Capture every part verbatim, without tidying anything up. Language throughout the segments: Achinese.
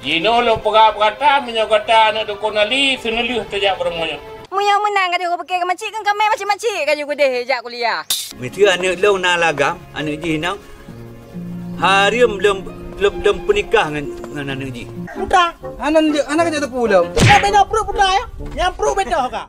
Jinoe lôn peugah bak gata, meunyoe gata aneuk dukon Ali, seuneulheueh tajak peurumoh nyoe. Meunyoe meunan ka jeuet kupike keu macik, keu kamé macik-macik ka jeuet keudeh jak kuliah. Miseue aneuk lôn na lagam, aneuk jih inong, hareuem lôn, lôn, lôn peunikah ngon, ngon aneuk jih. Putra, hana, hana ka jak teupeu lom. Nyang beda pruet putra ya. Nyang pruet beda ka.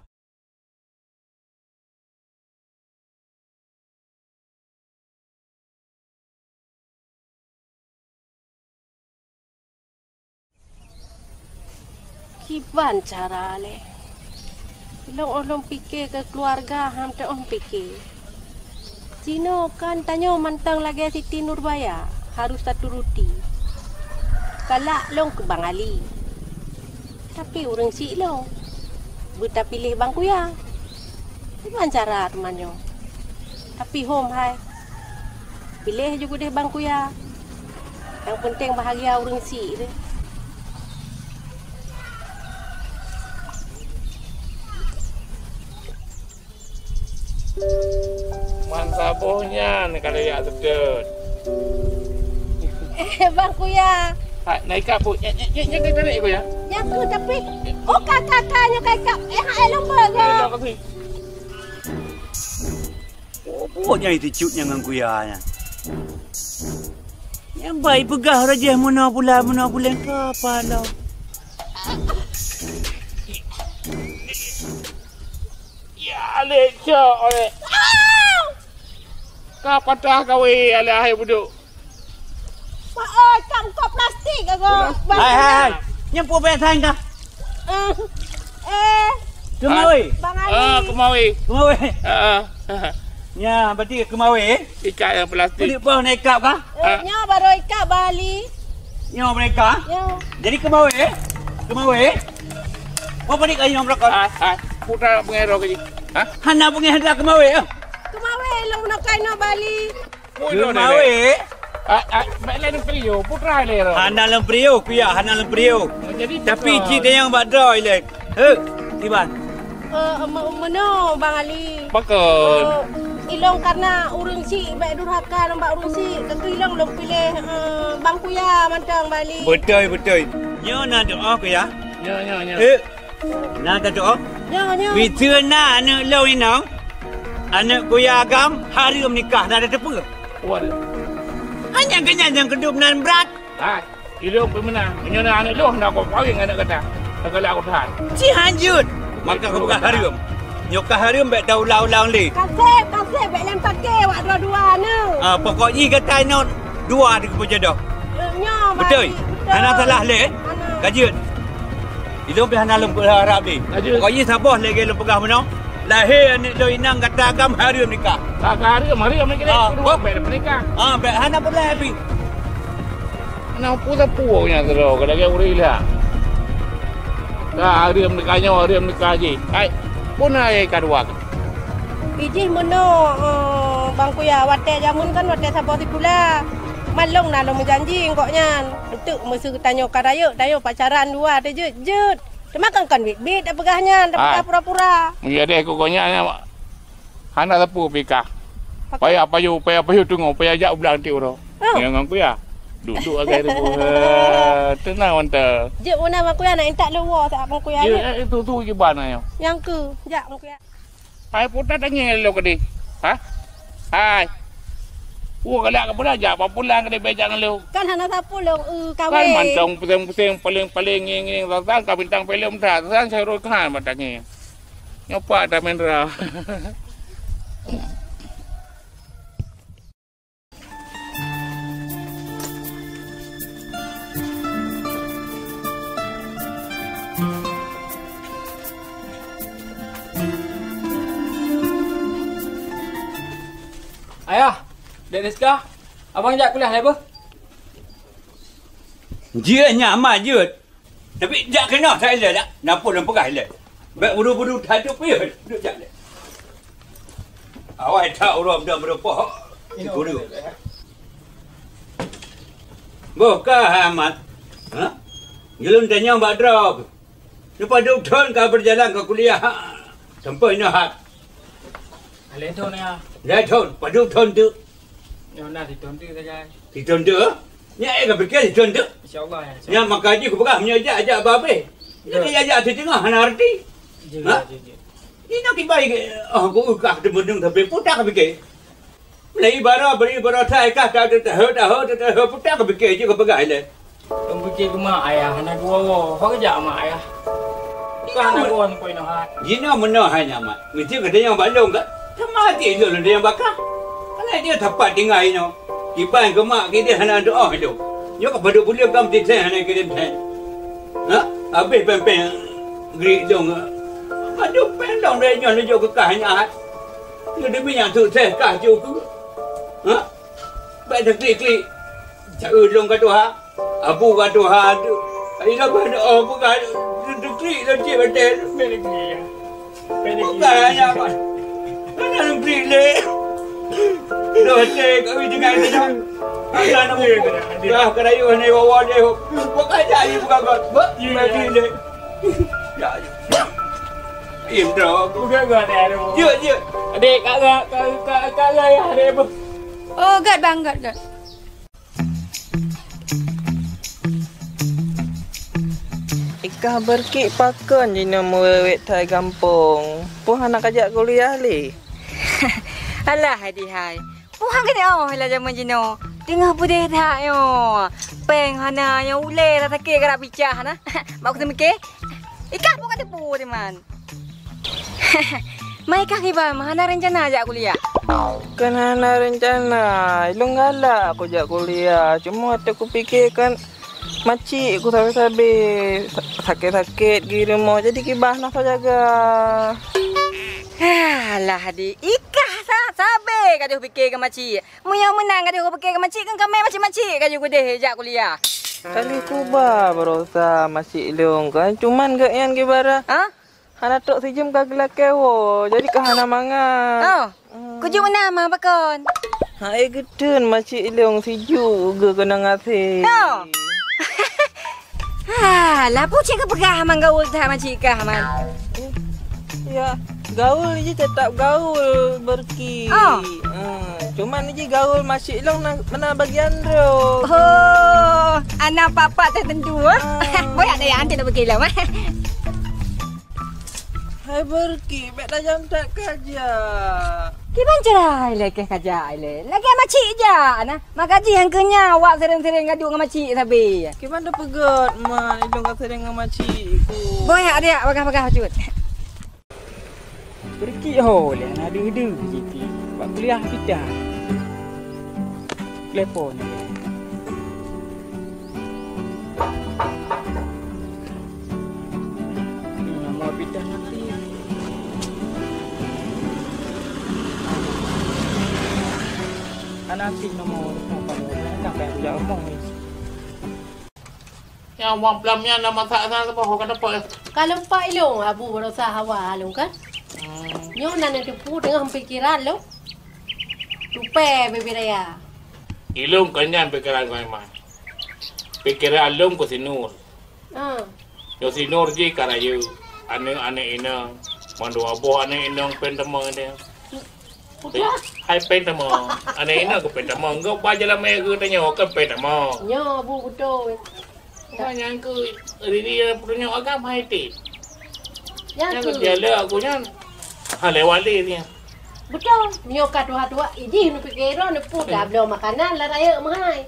Kiban cara lé. Lôn óh lôn pike keu keuluwarga, han teuôh pike. Jinoe kan tanyoe mantong lagée Siti Nurbaya, harôh taturuti. Galak lôn keu Bang Ali. Tapi ureuëng syiek lôn, beutapiléh Bang Kuya. Kiban cara teuma nyoe. Tapi hom hai, piléh ju keudeh Bang Kuya. Nyang peunteng bahagia ureuëng syiek teuh. Man saboh nyan ka lheueh jak seutôt. Eh, Bang Kuya. Hai, na ikab, Bu. Nyang, nyang, nyang, nyang ka tarék, Kuya. Nyang keuh tapi. Oh, ka, ka, ka, nyoe ka ikab. Eh, hai, lôn beuet, Kuya. Eh, lôn kasih. Oh, buet nyang itucut nyang ngon Kuya nyan. Nyang bai peugah rajah meunoe pula, meunoe pula, ka apa lom? Ya, lé cok, oleh. Ka patah kawe, alah, hai buduk. Mak oi, kam kop plastik aku. Hai, hai, hai. Nyang pue payah saing kah? Eh, eh. Keumawe. Bang Ali. Ah, keumawe. Keumawe. Heeh. Nya, berarti keumawe, eh? Ikat nyang plastik. Peue poh na ikab kah? Eh, nyoe baru ikab Bang Ali. Nyoe mereka? Nyoe. Jadi keumawe, eh? Keumawe, eh? Apa ni kayu yang berapa? Ah, ah. Putra pengen roh kaji. Ha? Hana pengen hada keumawe, eh? Keumawe, long nak kain Bang Ali. Keumawe. Ah, ah, bèk lé lôn peuriôh, putra lé roh. Hana lôn peuriôh, Kuya, hana lôn peuriôh. Oh, jadi tapi putra. Cit nyang bak droe lé. He, kiban. Eh, me-, meunoe, Bang Ali. Pakon? Eh, ilong karena ureueng syiek bèk durhaka lom bak ureueng syiek. Tentu ilong lôn piléh, eh, Bang Kuya mantong, Bang Ali. Beutôi, beutôi. Nyoe na doa, Kuya. Nyoe, nyoe, nyoe. Eh, Na tatu'oh? Nyoe, nyoe. Miseue na aneuk lôn inong, aneuk Kuya agam hareuem nikah, na tateupeue? Waduh. Hanya keunyan nyang keudum nan brat. Hai, ilong pih meunan. Meunyoe na aneuk lôn, na kukawén aneuk gata. Tagalak kutahan. Ci hanjeuet. Maka kupeugah hareuem. Nyoe ka hareuem bèk taulang-ulang lé. Kaseb, kaseb, bèk lôn paké awak dua-dua nyoe. Ah, pokok jih gata inoe dua di keupeujodoh. Nyoe, beutôi. Beutôi. Hana salah lé, eh? Hana. Ka jeuet. Ilôn pih hana lôn peuharab lé. Ka jeuet. Pokok jih saboh lagèe lôn peugah meunoe. Lahé aneuk lôn inong gata agam hareuem nikah. Ka, ka hareuem, hareuem nikah. Ah, keudua hop. Bèk nikah. Ah, bèk hana peulai pih. Hana peue-peue nyang keudroe, ka lagèe ureueng ilak. Ka hareuem nikah nyoe, hareuem nikah jih. Hai, peue na nyang ka dua? Ijih meunoe, eh, Bang Kuya, watèe jameun kan watèe saboh sikula. Man lôn na lôn meujanji ngon gobnyan. Eunteuk meuseu tanyoe ka rayeuk, tanyoe pacaran dua, teuh jeuet-jeuet. Teuma kan kon biet-biet tapeugah nyan, tapeugah pura-pura. Meunyoe deh keu gobnyan, hana sapeue pih kah. Payah pajoh, payah pajoh teungoh, payah jak u blang tiep uroe. Oh. Ngon Kuya. Duek-duek agai ribu. Heh, teunang mantong. Jeuet meunan Bang Kuya, nak intat lé woe saat Bang Kuya. Jeuet, eh, itu, tu kiban nyoe. Nyang keu, jak Bang Kuya. Hai putra tanyong lôn keudeh. Ha? Hai. Woe galak keu peue jak, bak pulang keudeh bèk jak ngon lôn. Kan hana sapeue lôn, eh, kawé. Kan mantong puseng-puseng, paléng-paléng, ngieng-ngieng, sasan ka bintang filem that, sasan Syahrul Khan batangé. Nyoe pat dah main dra. Ayah, Dek Rizka, abang jak kuliah lé beuh? Jeuet nyan, Ma, jeuet. Tapi jak keunoe that ilèe dak? Na peue lôn peugah ilèe? Bèk buru-buru that tu piôh, duek jak lé. Awai that uroe meudoe meurumpok. Guru. Boh ka amat. Ha? Ulôn tanyong bak droe. Nyoe padub thon ka beujalan ka kuliah? Sampoe nyoe hat. Lhèe thon, ya. Lhèe thon, padub thon teuk? Nyoe na sithon teuk sagai. Sithon teuk? Nyak ék ka pike lé thon teuk. Insya Allah, ya, insya Allah. Nyan maka jih kupeugah meunyoe jak, jak babeh. Ya. Nyan jak, jak siteungoh hana arti. Ya, ha? Ya, ya, ya. Inoe kiban, oh, ku eukah teumeunung tapi putak ka pike. Meulai baroe, bri baroe that kah, ka teutehe, tehe, teutehe, putak ka pike jih kupeugah ilée. Lôn pike keu mak ayah hana geuwoe-woe. Ho geujak mak ayah? Ka hana geuwoe sampoe inoe hai. Jinoe meunoe hai nyan mat. Meusti geutanyoe bak lôn ka. Sama até lôn, lôn tanyoe bak kah. Kana jeuet sapat tinggai inoe. Kiban keu mak kideh hana doh lôn. Nyoe ka padub buleuen ka meutisée hana kirém sén. Ha? Habéh péng-péng grik lôn. Padub péng lôn dari nyoe neujok keu kah nyan hai. Nyoe demi nyang sukses kah ju keu. Ha? Bèk teuklik-klik. Caeu lôn ka tuha. Abu ka tuha tu. Ai saban oh peugah teuklik lôn cit batèe. Bukan hanya apa. Hana teuklik lé. Lôn batèe kawin dengan dia. Hana nak dah kerayu hana wawa dia. Bukan jadi bukan buat. Buat teuklik lé. Ya. Im dah. Bukan gua ada. Jeuet, jeuet. Adik, kak, kak, kak, kak, kak, ya, ada apa? Oh, gèt bang, gèt, gèt. Ikah Beureuki pakon jinoe meuwèt-wèt that gampông? Peue hana kajak kuliah lé? Alah, Adi hai. Peue han keuneuk oh lam jameun jinoe. Teungoh peudeh that nyoe. Péng hana, nyoe ulèe dah sakét karap picah na. Bak kuteumike. Ikah peue ka teupeu teuma. Mai kah kiban, hana rencana jak kuliah? Kan hana rencana, ilôn galak kujak kuliah. Cuma watèe kupike kan macik ku sabe-sabe, sa-, sakét-sakét di rumoh, jadi kiban hana soe jaga. Alah, Adi, ikah sa-, sabe ka deuh pike keu macik. Meunyoe meunan ka deuh pike keu macik, kan kamé macik-macik ka ju keudeh jak kuliah. Kali kuba barosa macik lôn kan, cuman geuh nyan kiban. Ha? Hana trok sijeuem ka geulakèe woe, jadi ka hana mangat. Oh, hmm. Kujok meunan ma pakon? Hai geuteun macik ilông sijuek geuh keunong até. Oh. Ha, lapu cit ka peugah man gaul that macik kah man. Ya, gaul jih tetap gaul Beureuki. Oh. Ha, cuman jih gaul macik ilông na, na bagian droe. Oh, anak papa tertentu ah. Ah. Boyak deh anti nak pergi lah. Hai Beureuki, bèk tajam that kajak. Kiban cara ilèe keh kajak ilèe. Lagèe macik jak na. Maka jih nyang keu nyan awak sering-sering gaduek ngon macik sabe. Kiban teupeugöt man ilông ka sering ngon macik ku. Boyak deh bagah-bagah cut. Beureuki ho lé na deuh-deuh jih bak kuliah pih tan. Telepon. Nomor pih tan aktif. Hana aktif nomor, apa nomor? Hana aktif nomor. Nyang uang pelam nyan lam masak sana saboh ka dapat. Ka lumpah ilông abu barosa hawa lông kan? Hmm. Nyoe na neuteupeu teungoh pikiran lông. Tupè bibir raya. Ilông kon nyan pikiran kong Iman. Pikiran lông keu si Nur. Ah. Nyoe si Nur jih ka rayeuk, aneuk-aneuk inong, mandua boh aneuk inong pen tamong deh. Hai pen tamong, aneuk inong keu pen tamong, geuh ba jalan maya geutanyoe keu pen tamong. Nyoe bu beutôi. Wah, nyang keu rini peurunyok agam hai ti. Nyang keu dia le aku nyan. Ha lewat le ni. Beutôi. Nyoe ka tuha-tuha idih neupike droe neupeu dah bloe makanan la rayeuk meuhai.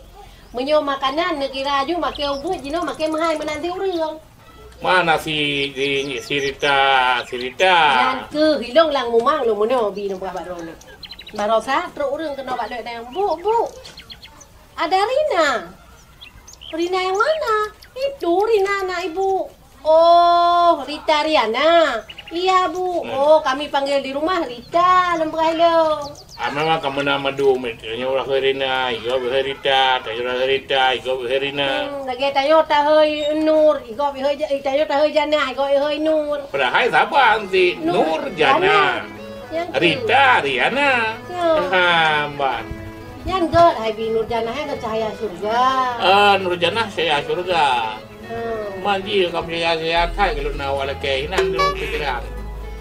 Meunyoe makanan neukira ju makai ubeut jinoe makai meuhai meunan di ureueng. Mana si, si, si Rita, si Rita? Nyan keuh ilông lam mumang lôn meunoe bi lôn peugah bak droeneuh. Barosa trok ureueng keunoe bak lôn nyan, "Bu, Bu, ada Rina." "Rina yang mana?" "Itu Rina anak ibu." "Oh, Rita Riana." "Iya, Bu." Hmm. "Oh, kami panggil di rumah Rita," lôn peugah ilông. Ah, memang ka meunan mandum, tanyoe ureueng Rina, igoe beuhe Rita, tanyoe ureueng Rita, igoe beuhe Rina. Hmm, lagèe tanyoe tahôi Nur, igoe beuhe Ja-, tanyoe tahôi Jana, igoe beuhe Nur. Padahai saban si Nur, Nur Jana. Jana. Nyang tu. Rita Riana. Ya. Ha, ban. Nyan göt hai bi Nur Jana hai ke cahaya syurga. Ah, Nur Jana cahaya syurga. Hmm. Man jih ka meucaya-caya that keu lôn na awak lakèe inan lôn pikiran.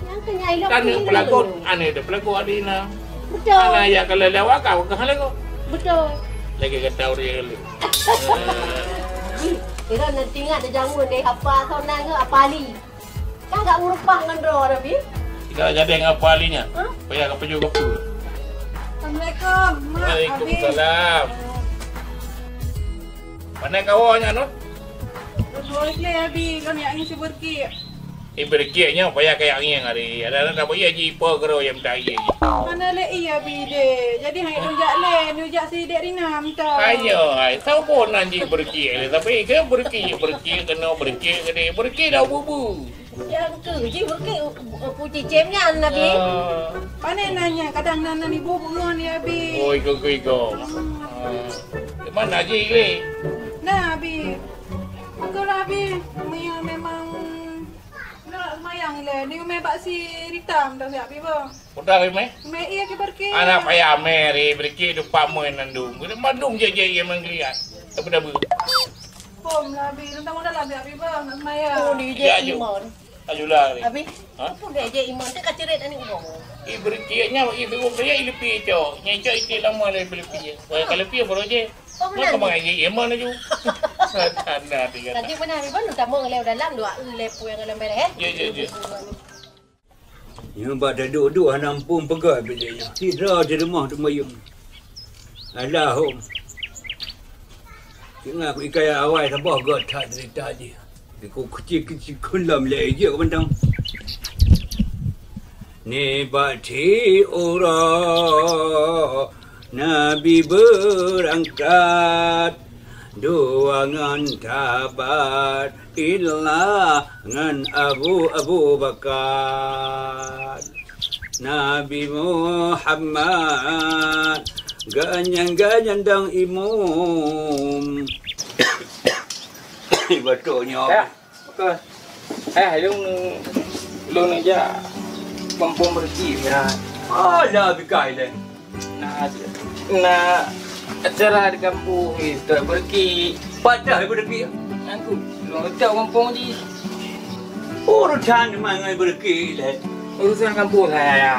Nyang keu nyai lôn. Kan pikiran peulagot, lôn. Aneuk teuh peulagot di na. Beutôi. Aneuk jak keu lewat ka peugah lagoe. Beutôi. Lagèe gata ureueng lôn. Ih, kira nanti ingat dia jamu deh apa kau nang ke apa li. Kan gak merupakan dengan droe dah, Bi. Kita jadi dengan apa li nya? Hah? Payah ke peju ke pu. Assalamualaikum, Mak. Waalaikumsalam. Mana kawan nya, Nun? Dua kali, Abi. Kami angin seberki. Eh, berki nya payah kayak angin hari. Ada-ada tak payah ji ipo kero yang minta air. Mana lé iya, Bi, deh. Jadi, hai, nujak lé, nujak si Dek Rina minta. Ayo, hai, tahu pun nanti berki. Tapi ke berki, berki kena berki ke deh. Berki dah bubu. Nyang keu jih beureukat, uh, uh, pu cicém nyan, Nabi. Ah. Pane nanya, kadang na, na ibu bungon ya, Abi. Oh, iko, iko, iko. Ah. Di mana jih, Li? Nah, Abi. Aku lah, Abi. Meunyoe memang nak lumayan le. Ni umai bak si Rita, dah siap, Abi, bah. Udah, Abi, meh? Meh, iya, kibar ki. Anak payah, meh, ri, beureukat dupa meh nandung. Mandum je, je, iya, menggeliat. Tapi dah bu- Pom lah, Abi. Tentang modal lah, Abi, Abi, bang. Nak semaya. Oh, di Ya, je ju. Iman. Ajulah, Abi. Abi, Ha? Apa gaya je Iman? Tak kaceret anak orang. Eh, berikatnya, eh, belum saya, eh, lebih, cok. Nyai, cok, itu lama dah lebih, je. Wah, kalau lebih, baru je. Oh, Mana benar. Kemana, eh, Iman laju? Tanda, dia kata. Tadi mana, Abi, bang? Utama ngelai dalam, dua, eh, lepo yang dalam beres, eh. Ya, ya, ya. Nyoe bak taduek-duek hana muphom peugah bilék nyoe. Sidroe di rumoh teumuyuem. Alah, hom. Singoh ku ikai awai saboh göt that ceurita jih. Di ku keuci-keuci keulam lé jeuet mantong. Nibak ti uroe Nabi beurangkat, dua ngon sahabat Illah ngon Abu, Abu Bakar. Nabi Muhammad, ganyan-ganyan dong imum. Batuk nyoe. Ya, betul. Eh, lôn, lôn jak gampông beureuki, ya. Alah, bikai lé. Na, na acara di gampông ni, tak beureuki. Padah beureuki. Aku, lôn letak gampông jih. Urusan mangai beureuki lé. Urusan gampông saya, ya.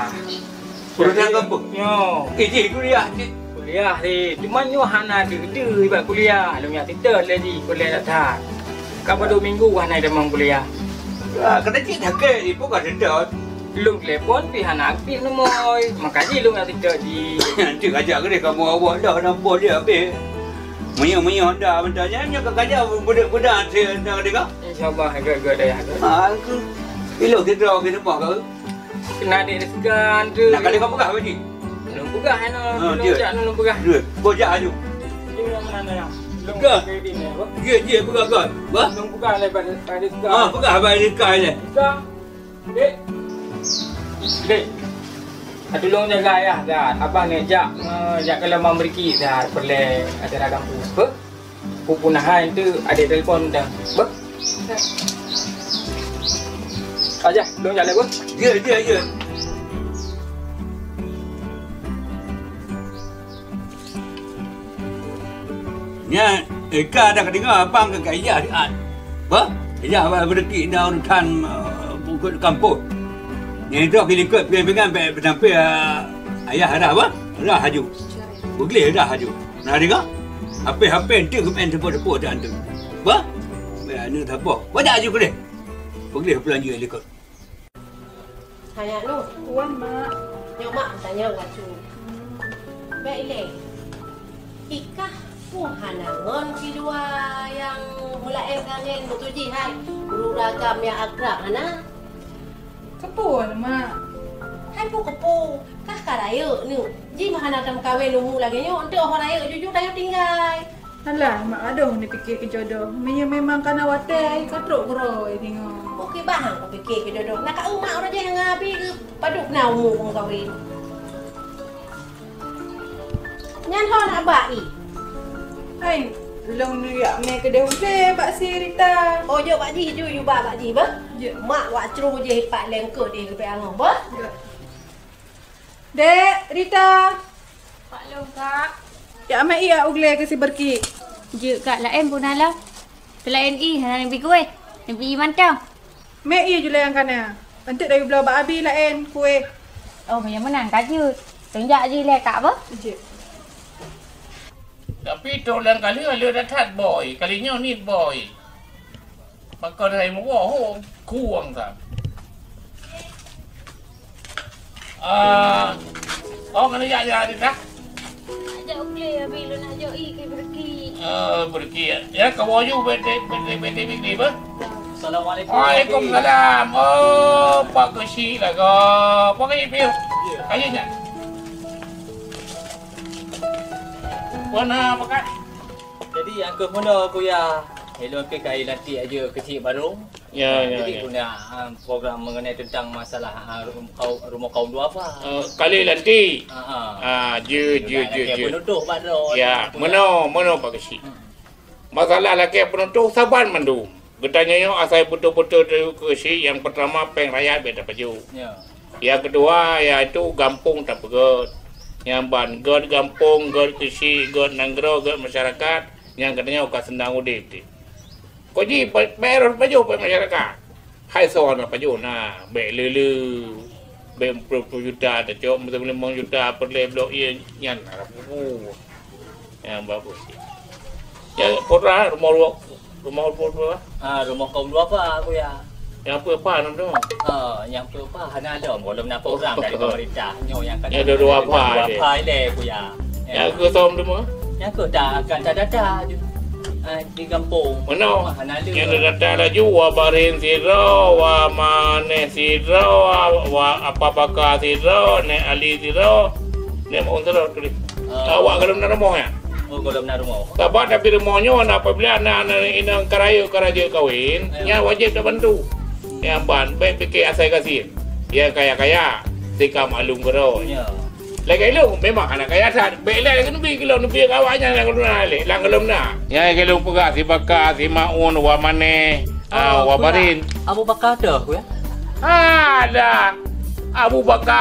Urusan gampông? Yo. Eh, jih kuliah, jih. Kuliah, eh. Cuma nyoe hana deuh-deuh bak kuliah. Lôn nyak teutot lé jih, kuliah that. Ka padum minggu hana tamong kuliah. Ah, kena cit sakét, ibu ka teutot. Lôn telepon pih hana aktif nomor. Maka jih lôn nyak teutot jih. Nanti kajak keudeh kamoe awak dah nampak dia habéh. Meunyoe-meunyoe dah, bentar nyan, nyoe ka kajak beudôk-beudôk, dah dengar? Insya Allah, agak-agak dah, ya. Ah, aku. Ilok kita, kita mah kau. Kena dek dekat tu. Nak kali kau peugah, Pak Haji? Lôn peugah, eh, no. Ha, lôn dia. Jak, lôn peugah. Dia. Kau jak aju. Dia yang mana, ya? Lôn peugah. Peugah. Dia, dia peugah kau. Bah? Lôn peugah lah, pada, pada dekat. Ah, peugah, pada dekat je. Peugah. Dek. Dek. Tulông jaga ayah, dah. Abang ni jak, eh, jak ke lama meriki, dah. Perleh acara kampus. Apa? Pupuna hai tu ada telefon dah. Bah? Aja, dong jalan, bah. Ya, ya, ya. Nya, eka dah kedengar abang ke kaya di at. Bah? Ya, abang berdetik dah urusan, eh, bukut kampung. Nya itu kilikot pingan-pingan baik bersampai, eh, ayah dah, bah? Dah haju. Begleh dah haju. Nah, dengar? Hape-hape ente keumen teupeu-teupeu dah ente. Bah? Bah, anu saboh. Bah, jak aju keudeh. Begleh pulang jih likot. Tanya lu. Wan, Mak. Nyoe, Mak, tanya wacu. Baik, Ileng. Ikah pun hana ngon si dua nyang meulaén ngon meutuji hai. Guru ragam nyang akrab hana. Keupeue, Mak? Hai peue keupeue, kah ka rayeuk neuk. Jih meuhana tameukawen umu lagèe nyoe, eunteuk ho rayeuk jujur tanyoe tinggai. Alah, Mak, adoh neupike keu jodoh. Meunyoe memang kana watèe, ka trok keudroe singoh. Oke, bah, hang kupike keu jodoh. Na ka umak uroe jih ngon Abi keu padub na umu kumeukawen. Nyan ho na bak i. Hai, lôn neujak mé keudeh ulèe bak si Rita. Oh, jok bak jih, ju, ju bak, bak jih, bah? Jok. Mak wak cruh jih ipat lengkot deh geubek angoh, bah? Jok. Dek, Rita. Pak lôn, Kak. Jak mé i ulèe keu si Berki. Jeuet, Kak, laén pun hana. Teulaén i, hana neubi kueh. Neubi i mantong. Mé i julai nyang kana. Eunteuk dari bloe bak Abi laén kueh. Oh, meunyoe meunan ka jeuet. Tunjak jih lé kak boh. Jeuet. Tapi toh lam kali ada that boy, kali nyoe niet boy. Maka dari muka ho kuang sa. Ah, oh, kena jak jak ada dah. Ajak ukle abi lu nak jok i ke berki. Eh, berki ya. Ya, kau aju bete bete bete bete bah. Assalamualaikum. Waalaikumsalam. Oh, Pak Kesi lah kau. Pak Kesi piu. Ayo nyak. Wana pakat. Jadi nyang keuh meunoe Kuya, ilôn pih ka ilantik aja keuchik barô. Ya, ya, jadi ya. Guna, ha, program mengenai tentang masalah, ha, rum-, kau-, rumoh kaum duafa. Eh, kali lantik. Ha, ha. Ah, je, je, je, je. Penutoh bak droe. Ya, meunoe, meunoe Pak Keuchik. Hmm. Masalah lakée penutoh saban mandum. Geutanyoe nyoe asai beutôi-beutôi teuh keuchik, nyang peurtama péng rakyat bék tapajoh. Ya. Nyang keudua yaitu gampông tapeugét. Nyang ban gét gampông, gét keuchik, gét nanggroe, gét masyarakat, nyang geutanyoe ka seunang udeb teuh. Kok jih ba-, bayar pajoh bak masyarakat. Hai soe na pajoh na, bék le-le, bék puluh-puluh juta tacok, meuteumé limong juta peureulée blok ié nyan na pupu. Nyang bagus. Ya, pura rumoh dua, rumoh dua, dua. Ah, rumoh kaum duafa, Kuya. Nyang peue apa nam tu? Ah, nyang peue apa hana lom, belum na program dari pemerintah. Nyoe nyang kan. Ya, dua-dua apa dua deh. Apa ilée, Kuya. Ya. Nyang keu som tu mah? Nyang keu tak akan tak data. Ah, di gampông. Mana? Hana lom. Nyang data laju, wa barin sidroe, wa maneh sidroe, wa, wa apa baka sidroe, nek ali sidroe, nek maun sidroe tulis. Ah. Awak kalau na rumoh ya? Oh, kalau na rumoh. Sabab tapi rumoh nyoe na apabila na, na inong karayu karaja kawin, ya, nya wajib tabantu. Nyang ban, bék pike asai gasien. Nyang kaya-kaya, tika maklum keudroe. Ya. Lagée lôn, memang hana kaya that. Bék lé lagée neubi keu lôn, neubi keu awaknyan lam keulôn na lé, lam keulôn na. Nyang lagée lôn peugah, si Baka, si Maun, wa maneh, ah, wa barin. Abu Baka teuh, ya? Ada. Abu Baka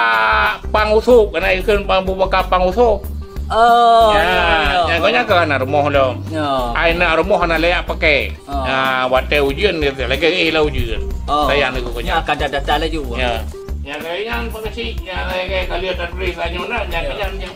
Pang Usop, kana ikheun Abu Baka Pang Usop. Oh, ya, ya, ya. Nyang kau nyang keu hana rumoh lom. Ya. Ai na rumoh hana layak pakai. Ah. Ah, watée ujeuen dia lagée eh lah ujeuen. Oh. Sayang lagu kau nyan. Nya akan data laju. Ya. Nya lagée nyan Pak Keuchik, nya lagée ka lheueh tatuléh tanyoe na, nya nyan nyan.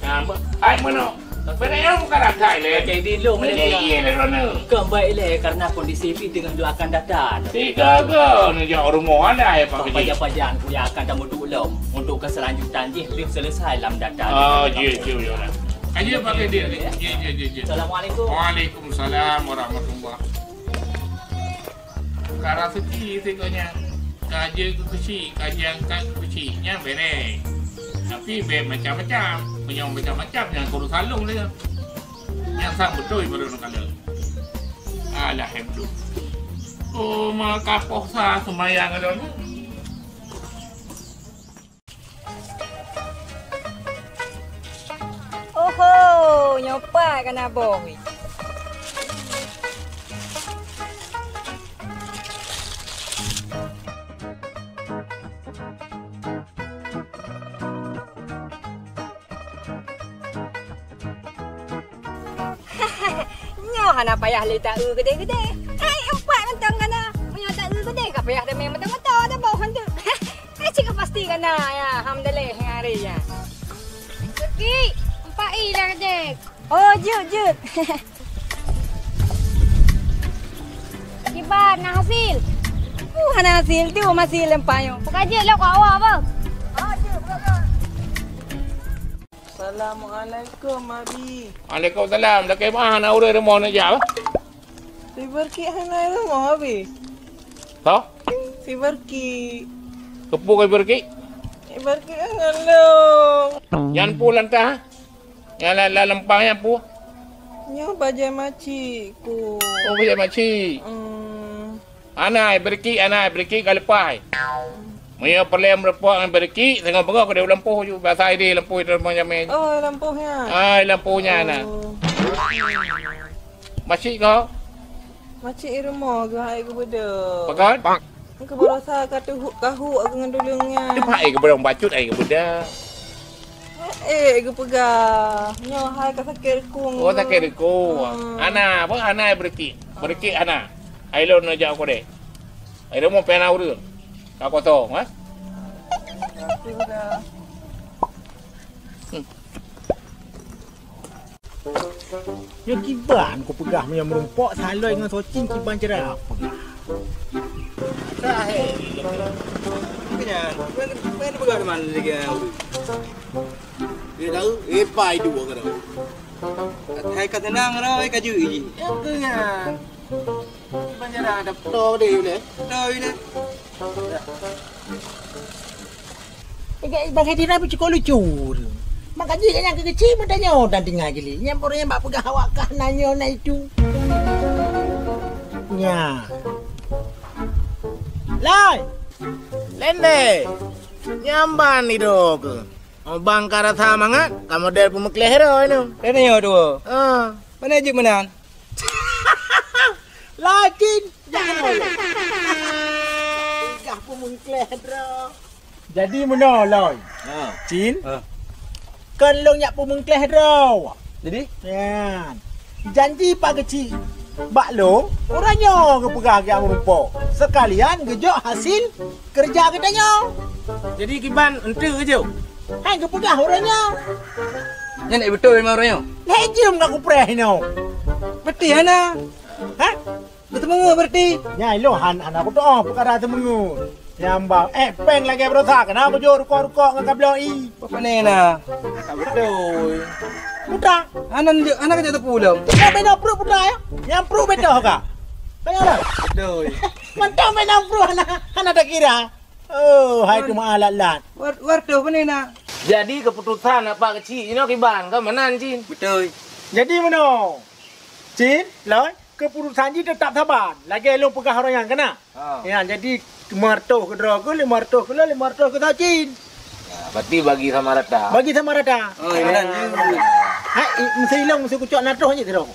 Nah, ai meunoe. Sebenarnya bukan rakai lé. Jadi lom lé. Ini iya lé rona. Kembali lé karena kondisi pi tengah dua akan data. Tiga ga ni jak rumoh anda ya Pak Keuchik. Pajan-pajan Kuya akan tamudu lom untuk keselanjutan jih lheueh selesai lam data. Oh, ji ji ji. Aja pakai dia. Ji ji ji ji. Assalamualaikum. Waalaikumsalam warahmatullahi. Ka raseuki sikok nyan. Ka jeuet keu keuchik, ka jiangkat keu keuchik, nyan bereh. Tapi bék macam-macam. Meunyoe macam-macam, nyan keu ureueng salông lé. Nyan sang beutôi baru neukalon. Alhamdulillah. Oh, maka poh sa seumayang lôn. Oho, nyoe pat ka na boh weh. Nyoe hana payah lé ta-eu keudeh-keudeh. Hai, empat mantong ka na. Meunyoe ta-eu keudeh ka payah tamé moto-moto taboh hantu. Hai, cit ka pasti ka na, ya. Alhamdulillah, nyang hari, ya. Seki, empat i dah keudeh. Oh, jeuet, jeuet. Kiban, na hasil? Uh, hana hasil, tu masih lempang nyoe. Buka jeuet lok awak apa? Ah, jeuet, buka, buka. Assalamualaikum, Abi. Waalaikumsalam. Lakée meu'ah na ureueng rumoh neujak, bah? Si Berki hana rumoh, Abi. Hah? Si Berki. Keupeue keu Berki? Si Berki ngon lôn. Nyan peue lantah? Nyan la, la lempang nyan peue? Nyoe bajée macik ku. Oh, bajée macik. Hmm. Anai, beureukiek, anai, beureukiek ka leupah. Meunyoe peureulée meurumpok ngon beureukiek, singoh beungoh keudeh u lampôh ju, biasa ideh lampôh itu rumoh jamé. Oh, lampôh nyan. Ah, lampôh nyan na. Oh. Macik ko? Macik i rumoh geuh hai geubeudôh. Pakon? Keubeurasa ka tuhu-, ka hu ngon tuleueng nyan. Teuma hai geubeudôh bacut hai geubeudôh. Eh, geupeugah. Nyoe hai ka sakét rukung. Oh, sakét rukung. Hmm. Hana, apa? Hana beureukiek. Beureukiek hana. Hai lôn neujak u keudè. Hai lôn meupiana ureueng. Ka kosong, ha? Hmm. Nyoe kiban kupeugah meunyoe meurumpok Saloi ngon Socin kiban cara peugah. Sahe. Makanya, main peugah teman lagi. Dia tahu, eh, pai dua kena. Hai ka tenang, Roy, ka jui. Ya, kena. Kiban cara ada. Tahu deh, boleh. Tahu deh. Bagaimana dia nak bercakap lucu tu? Maka jika yang kecil pun tanya dan tinggal gili. Nyam orang yang bak peugah awak kah nanya na itu. Nya. Lai. Lende. Nyamban ido ke? Oh, bang ka rasa mangat, ka model peumeukleh ro inoe. Lende nyoe dua. Ah. Mana jeuet meunan? Lacin. Peugah peumeukleh droe. Jadi meunoe, Loi. Ha. Cin. Ha. Kon lôn nyak peumeukleh droe. Jadi? Nyan. Janji Pak Keuchik bak lôn, uroe nyoe geupeugah geujak meurumpok. Seukalian geujok hasil keureuja geutanyoe. Jadi kiban eunteuk geujok? Hai geupeugah uroe nyoe. Nyan ék beutôi memang uroe nyoe? Lheuh jeuem ka kupreh inoe. Beutôi hana? Hah? Beuteumeungeue berarti? Nyan ilôn han-, hana kutu'oh peukara teumeungeue. Nyang ba, eh, péng lagèe baroesa, keuneuk kujok rukok-rukok ngon kabloe. Peue pane na? Ka beutôi. Putra. Hana, hana kajak teupeu lom. Nyang bina pruet putra, ya? Nyang pruet betoh ka? Tanya lah. Beutôi. Mantong bina pruet hana, hana takira. Oh, hai tu meualat-lat. War-, war tu pane na? Jadi keuputusan Pak Keuchik jinoe kiban, ka meunan, Cin? Beutôi. Jadi meunoe, Cin, Loi? Keuputusan jih teutap saban, lagèe lôn peugah uroe nyan, kana? Ha. Ya, jadi lima ratus keu droe keuh, lima ratus keu lôn, lima ratus keu Socin. Ya, berarti bagi sama rata. Bagi sama rata. Oh, iya. Hai, i-, meusilong meusi kucok na troh jih sidroe.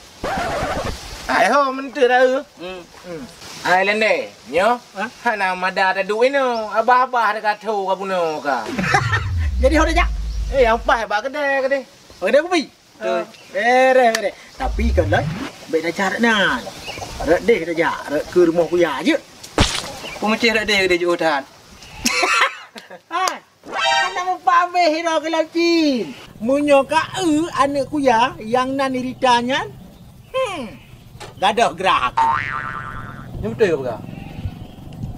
Hai ho, meunteuh dah, eh. Hmm. Hmm. Hai, Lende, nyoe? Ha? Hana mada taduek inoe, abah-abah dekat ho ka bunoe ka. Jadi ho dah jak? Eh, nyang paih bak keudè, keudè. Keudè kupi? Beutôi. Bereh, bereh. Tapi kan, Loi, bèk tajak rot nan. Rot deh tajak, rot keu rumoh kuya jeuet. Peumeucéh rot deh, deh jiôh that. Hai, hana meupaméh hinoe keu Locin. Meunyoe ka eu aneuk kuya nyang nan irita nyan, hmm, gadôh grah aku. Nyoe beutôi ka peugah?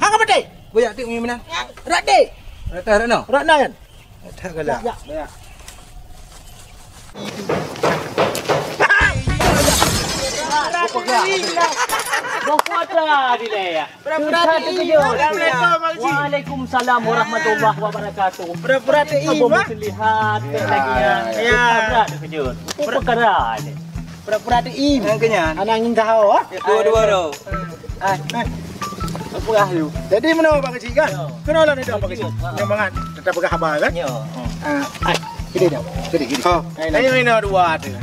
Ha, ka beutôi. Bujak tik meunan. Rot deh. Rot deh, rot nan. Rot nan. Dah galak. Ya, ya. Pura-pura terkejut. Assalamualaikum, Pak Haji. Waalaikumsalam warahmatullahi wabarakatuh. Pura-pura teuieng, Pak. Kamu melihat lagi ya. Ya. Pura-pura terkejut. Apa perkara ni? Pura-pura teuieng. Yang kenyang. Anak ingin tahu, ah? Ya, dua-dua tu. Hai. Hai. Peugah lu. Jadi meunoe Pak Keuchik kan? Ya. Keunoe lah ni Pak Keuchik. Ya. Nyoe mangat teutap peugah haba kan? Ya. Ah, hai. Gini dah. Gini, gini. Oh. Hai, hai. Ayo, ini dua tu.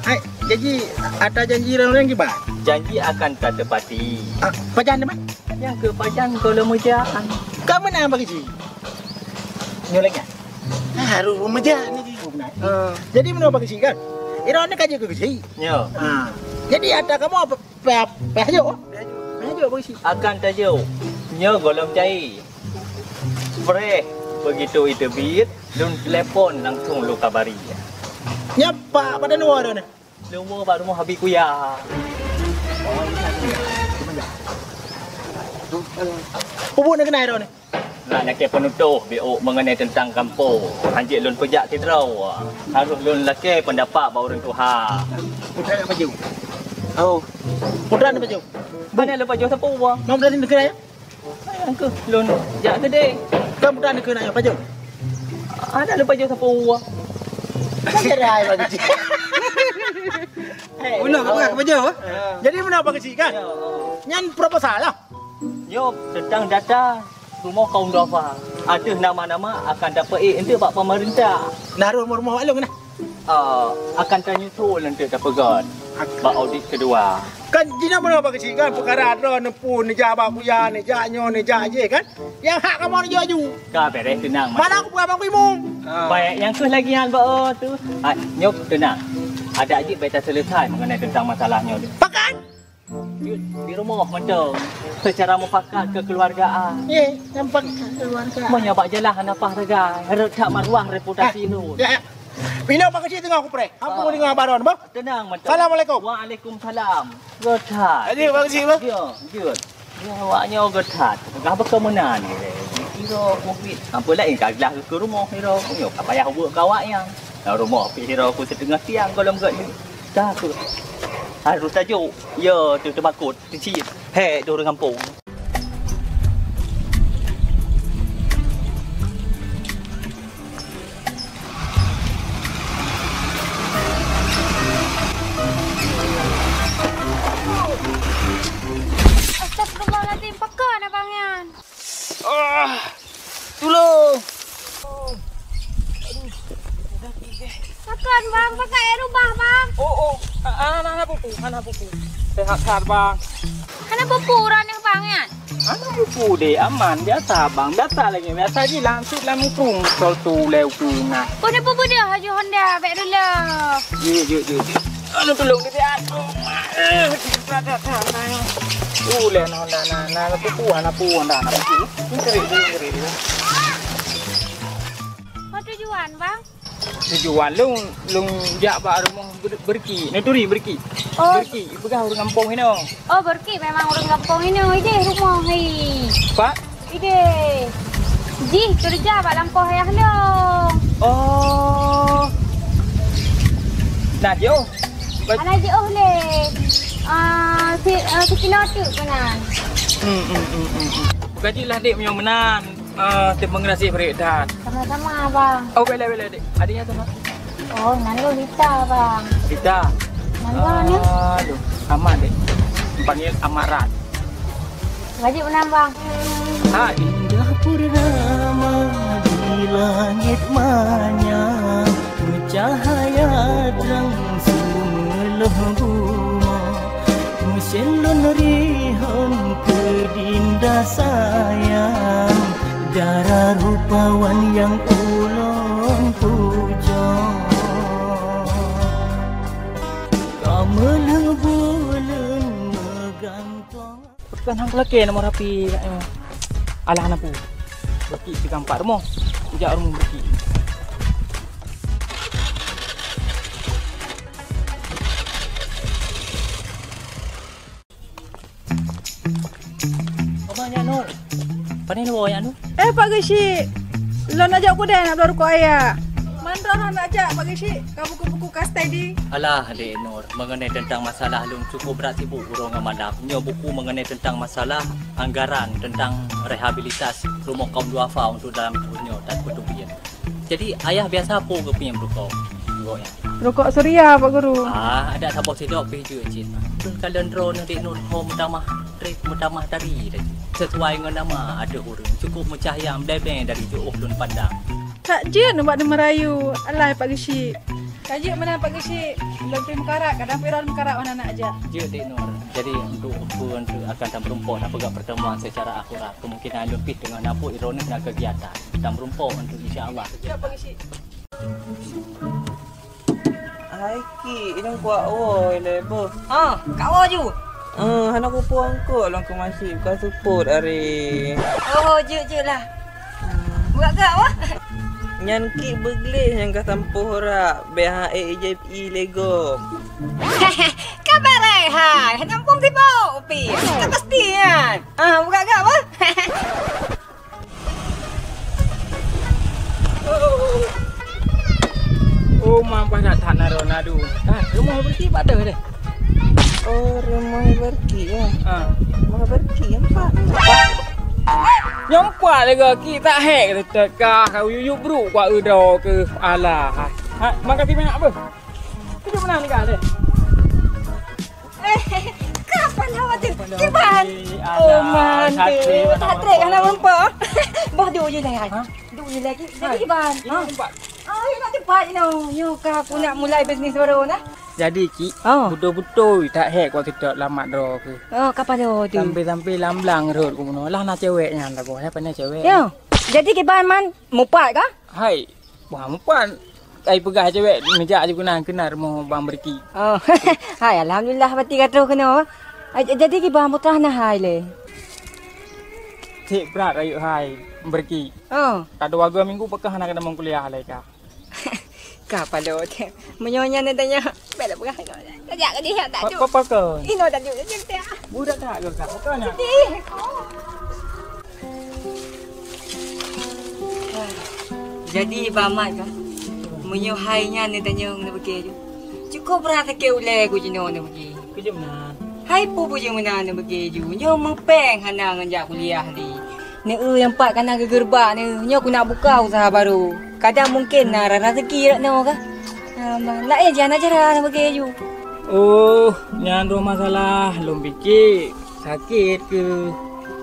Hai, jadi ata janji ureueng-ureueng kiban? Janji akan tatepati. Ah, pajan teuma? Nyang keu pajan gohlom meujak. Ka meunan Pak Keuchik. Nyoe lagèe. Ah, harôh meujak ni. Oh, beuna. Ah. Jadi meunoe Pak Keuchik kan? Ira ni ka jeuet keu Keuchik. Ya. Ah. Jadi ata kamoe Payah, payah jok? Payah jok, Pak Keuchik. Akan tajok. Nyoe gohlom cai. Preh, begitu iteubiet, lôn telepon langsung lôn kabari. Nyoe Pak, pada luwa dah ni? Luwa bak rumoh Abi Kuya. Ubun na keunan dah ni? Nak lakèe peunutôh B O mengenai teuntang gampông. Hanjeuet lôn peujak sidroe. Harôh lôn lakèe peundapat bak ureueng tuha. Putra nak pajoh. Oh. Putra nak pajoh. Hana lôn pajoh sapeue. Nom dari negara ya? Nyang keuh lôn jak keudè. Kan putra nak keunan pajoh. Hana lôn pajoh sapeue. Kan cerai bagi cik. Unoe ka peugah ka pajoh, eh? Jadi meunoe Pak Keuchik kan? Ya. Nyan proposal lah. Nyoe teuntang data rumoh kaum duafa ateueh nama-nama akan tapeuék eunteuk bak peumeurintah. Nah, rumoh-rumoh awak lôn keunan. Ah, akan tanyusul eunteuk tapeugöt bak audit keudua. Kan jinoe meunoe Pak Keuchik kan, peukara droe neupue neujak bak kuya, neujak nyoe, neujak jéh kan? Nyang hak kamoe neujak aju. Ka bèrèh teunang. Mana aku peugah bak Imum? Ah. Baik, nyang keuh lagi nyan bak, oh, tu. Ah, nyoe teunang. Adak jih bèk taseuleusoe mengenai teuntang masalah nyoe. Pakat? Di, di rumoh mantong secara mufakat kekeluargaan. Ye, mufakat keluargaan. Meunyoe bak jalan hana paih sagai, rhot that maruah reputasi lôn. Ya. Pinoe Pak Keuchik teungoh kupreh. Ampun, ah, deungoe baron, bah. Tenang, mantap. Assalamualaikum. Waalaikumsalam. Geutat. Adik, Pak Keuchik, bah. Ya, jeuet. Ya, awak nyoe geutat. Peugah beuke meunan ni. Iro covid. Ampun laén ka glah keu rumoh iro. Nyoe ka payah buet keu awak nyan. Lam rumoh pih iro ku siteungoh tiang gohlom gét ni. Dah tu. Harus tajok. Ya, tu teumakot. Teucit. Hek, tu ureueng gampông. Astagfirullahalazim, pakon abang nyan? Ah, tulông! Pakon, Bang? Pakon, eh, rubah, Bang? Oh, oh, hana, hana peue-peue, hana peue-peue. Sehat-sehat, Bang. Hana peue-peue uroe nyoe, Bang, nyan? Hana peue-peue deh, aman, biasa, Bang. Biasa lagèe biasa jih, langsut lam muphom, sol tulèe ukeue na. Peue na peue beudôh laju Honda, bèk reuloh. Jeuet, jeuet, jeuet, jeuet. Aduh, tulông deh, aduh, mak, eh, dah, dah, dah, nah. Uh, lé, nah, Honda, nah, nah, nah, peue-peue, nah, peue, Honda, nah, peue-peue. Ni kerik dulu, kerik dulu. Apa tujuan, Bang? Tujuan lôn, lôn jak bak rumoh Ber-, Berki. Neuturi Berki. Oh. Berki, peugah ureueng gampông inoe. Oh, Berki memang ureueng gampông inoe, ideh rumoh hai. Pak? Ideh. Jih keureuja bak lampôh ayah lôn. Oh. Nah, jiôh. Ba- Hana jiôh lé. Ah, si, ah, sikilo teuk keunan. Hmm, hmm, hmm, hmm, hmm. Buka jih lah, Dek, meunyoe meunan. Ah, terima kasih, Bri, dah. Sama-sama, Abang. Oh, boleh, boleh, Dek. Adiknya tu, Mak? Oh, nan lôn Rita, Bang. Rita? Nan lôn, ya? Aduh, aman, Dek. Panggil Amat Rat. Wajib menang, Bang. Hai. Indah purnama di langit manyang, meucahaya trang seumeuleuh bumoe. Meuseulon rihon keu dinda sayang, dara rupawan nyang ulôn pujoe. Ka meuleuh buleuen meugantong. Bukan hang lakèe nomor H P, eh. Alah, na peue. Beuki sikampat rumoh. Ujak rumoh Beuki. Abang, nyan, Nur. Pane neuwoe nyan, Nur? Eh, Pak Geuchik. Lôn ajak u keudè nak bloe rukok ayah. Man droeneuh neujak, Pak Geuchik, ka buku-buku ka steady. Alah, Dek Nur, mengenai tentang masalah lôn cukup brat sibuk uroe ngon malam. Nyoe buku mengenai tentang masalah anggaran tentang rehabilitas rumoh kaum duafa untuk dalam tahun nyoe dan peuteubiet. Jadi, ayah biasa po geupiep rukok? Rukok ya? Rukok Surya, Pak Guru. Ah, adak saboh sidok pih jeuet cit. Beutôi ka lôn droeneuh Dek Nur ho meutamah trép, meutamah tari tadi. Sesuai ngon nama ateueh ureueng, cukup meucahya blé-blé dari jiôh lôn pandang. That jeuet ubak neumerayu, alah Pak Geuchik. Ka jeuet meunan Pak Geuchik, lôn pih meukarat, kadang pih droeneuh meukarat hana neujak. Jeuet Dek Nur. Jadi, untuk peue, untuk akan tameureumpok na peugah pertemuan secara akhirat. Kemungkinan lôn pih teungoh na buet droeneuh na kegiatan. Tameureumpok untuk insya Allah. Ya, Pak Geuchik. Hai Ki, inong kuat woe lé boh. Ha, kak woe ju. Eh, hana kupuang kok lôn keu masjid, bukan seupôt ari. Oh, jeuet, jeuet lah. Buat gak wah. Nyan Ki beugleh nyang ka sampôh rak, B H E J I Lego. Kabar hai, hai. Hana muphom sibok pih. Ka pasti nyan. Ah, buka gak wah. Oh, mampah that-that na droeneuh. Ah, rumoh Berki bak deh. Oh, rumoh Berki, ya? Ha. Rumoh Berki, empat. Nyoe empat lagèe Ki, tak hek teuka, ka yub-yub brôk kuat udoe keuh. Alah. Ha, makasih banyak, beuh. Keuneuk meunan ka deh. Eh, kapan awak tu? Kiban. Oh, alah, mantu. Satri, mana Satri, mana hana nampak? Boh, dulu lagi. Ha? Dulu lagi. Hai. Jadi kiban. Ha? Ini tempat. Ah, ini tempat, you know. You ka aku nak mulai bisnis baru nah. Jadi, Cik, oh, beutôi-beutôi tak hek waktu tu lamat droe ke? Oh, kapan tu? Sampai-sampai lam blang rot ku bunoe. Lah na cewek nyan dah boh, siapa ni cewek? Yo. Jadi kiban man, mupat kah? Hai. Wah, mupat. Ai peugah cewek neujak ju keunan, keunan rumoh Bang Berki. Oh. Hai, alhamdulillah, berarti ka troh keunoe. Ai, jadi kiban putra na hai lé. Cek brat rayeuk hai, Berki. Oh. Ka dua go minggu peugah hana keuneuk kuliah lé ka. Ka paloe. Meunyoe nyan neutanyong, bèk tapeugah. Tajak keudéh, tak jeuet. Apa, apa kon? Inoe tak jeuet, tak jeuet. Budak tak ke, Kak? Apa nyan? Sedih. Jadi, Bah Mat kan, meunyoe hai nyan neutanyong neubeuke ju. Cukôp brat sakét ulèe ku jinoe neubeuke. Keu jeuem nan. Hai peue-peue jeuem nan neubeuke ju. Nyoe meupéng hana ngon jak kuliah lé. Neu-eu nyang pat kana geugeureubak neu. Nyoe ku nak buka useuha barô. Kadang mungken na raseuki rot nyoe kah. Ah, ma-, laén jih hana cara neubeuke ju. Oh, nyan droe masalah lôn pike sakét keuh.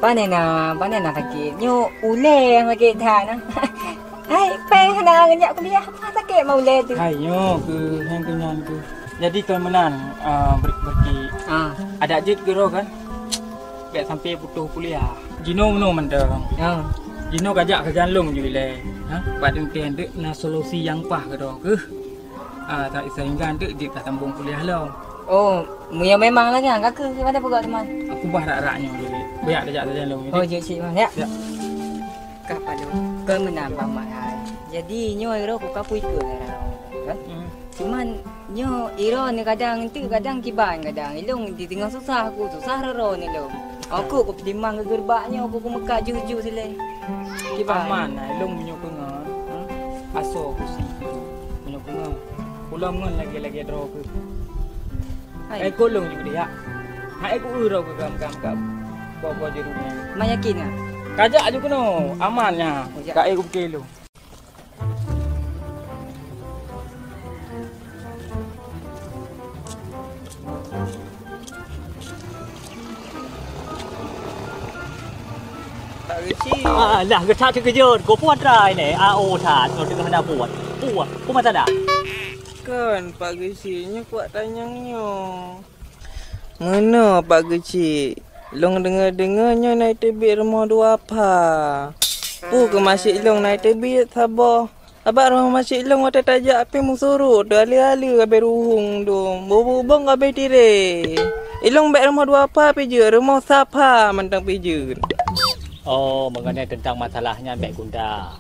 Pane na, pane na sakét. Nyoe ulèe nyang sakét that na. Hai, péng hana ngon jak kuliah, apa sakét ma ulèe tu? Hai, nyoe keuh, nyang keuh nyan keuh. Jadi kon meunan, ah, ber-, berki. Ah. Adak jeuet keudroe kan? Bèk sampai putoh kuliah. Jinoe meunoe mantong. Ah. Jinoe kajak keujan lôn ju ilèe. Ha? Pat teuntèe deuek na solusi nyang paih keudroe keuh. Ah, sa-, sehingga deuek jeuet ka sambông kuliah lom. Oh, meunyoe memang lagèe nyan, ka keuh gimana peugah teuma? Aku bah rak-rak nyoe dulu. Bèk tajak sajan lôn. Oh, jeuet cit, Man, ya. Ya. Ka paloe. Kon meunan, Bah Mat hai. Jadi, nyoe uroe ku ka pui keu kan? Hmm. Cuman nyoe uroe ni kadang enteuk, kadang kiban kadang. Ilôn di teungoh susah ku, susah rot-rot ni lôn. Aku, ku peutimang geugeureubak nyoe, ku, ku meukat ju-ju silèe. Kiban. Aman nah, ilôn meunyoe peungon. Hmm? Asoe ku si meunyoe peungon. Ulôn ngon lagèe-lagèe droe keuh. Hai. Eh, ku lôn ju deh, ya. Hai, ku eu droe keuh gam-gam ka. Boh-boh jeuruk nyan. Ma yakin ah? Kajak ju keunoe, aman nyan. Kajak. Ka, eh, ku pike lôn. Pak Geuchik. Ah, lah, geucak teukeujot. Goh puat rai nè. Ah, oh, that. Kau tengah na buat. Puah, peue masalah? Kon, Pak Geuchik, nyoe kuat tanyong nyoe. Meunoe, Pak Geuchik. Lôn deungoe-deungoe nyoe na teubiet rumoh dua pha. Peue keu masék lôn na teubiet saboh. Abak rumoh masék lôn watèe tajak pih meusurot, teualeuh-aleuh abéh ruhueng dum, bubong abéh tiré. Ilôn bèk rumoh dua pha pih jeuet, rumoh sa pha mantong pih jeuet. Oh, mengenai tentang masalah nyan bèk gunda.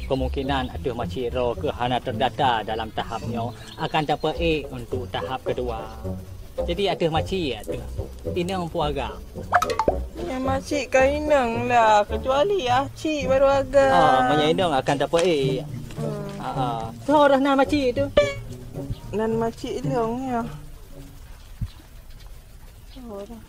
Kemungkinan ateueh masék droe keuh hana terdata dalam tahap nyoe, akan tapeuék untuk tahap kedua. Jadi ateueh masék ateueh inong peue agam. Nyan masék ka inong lah, kecuali ah cik baru agam. Ah, meunyoe inong akan tapeuék. Hmm. Ah, ah. Soe roh nan masék tu? Nan masék ilong ya. Soe roh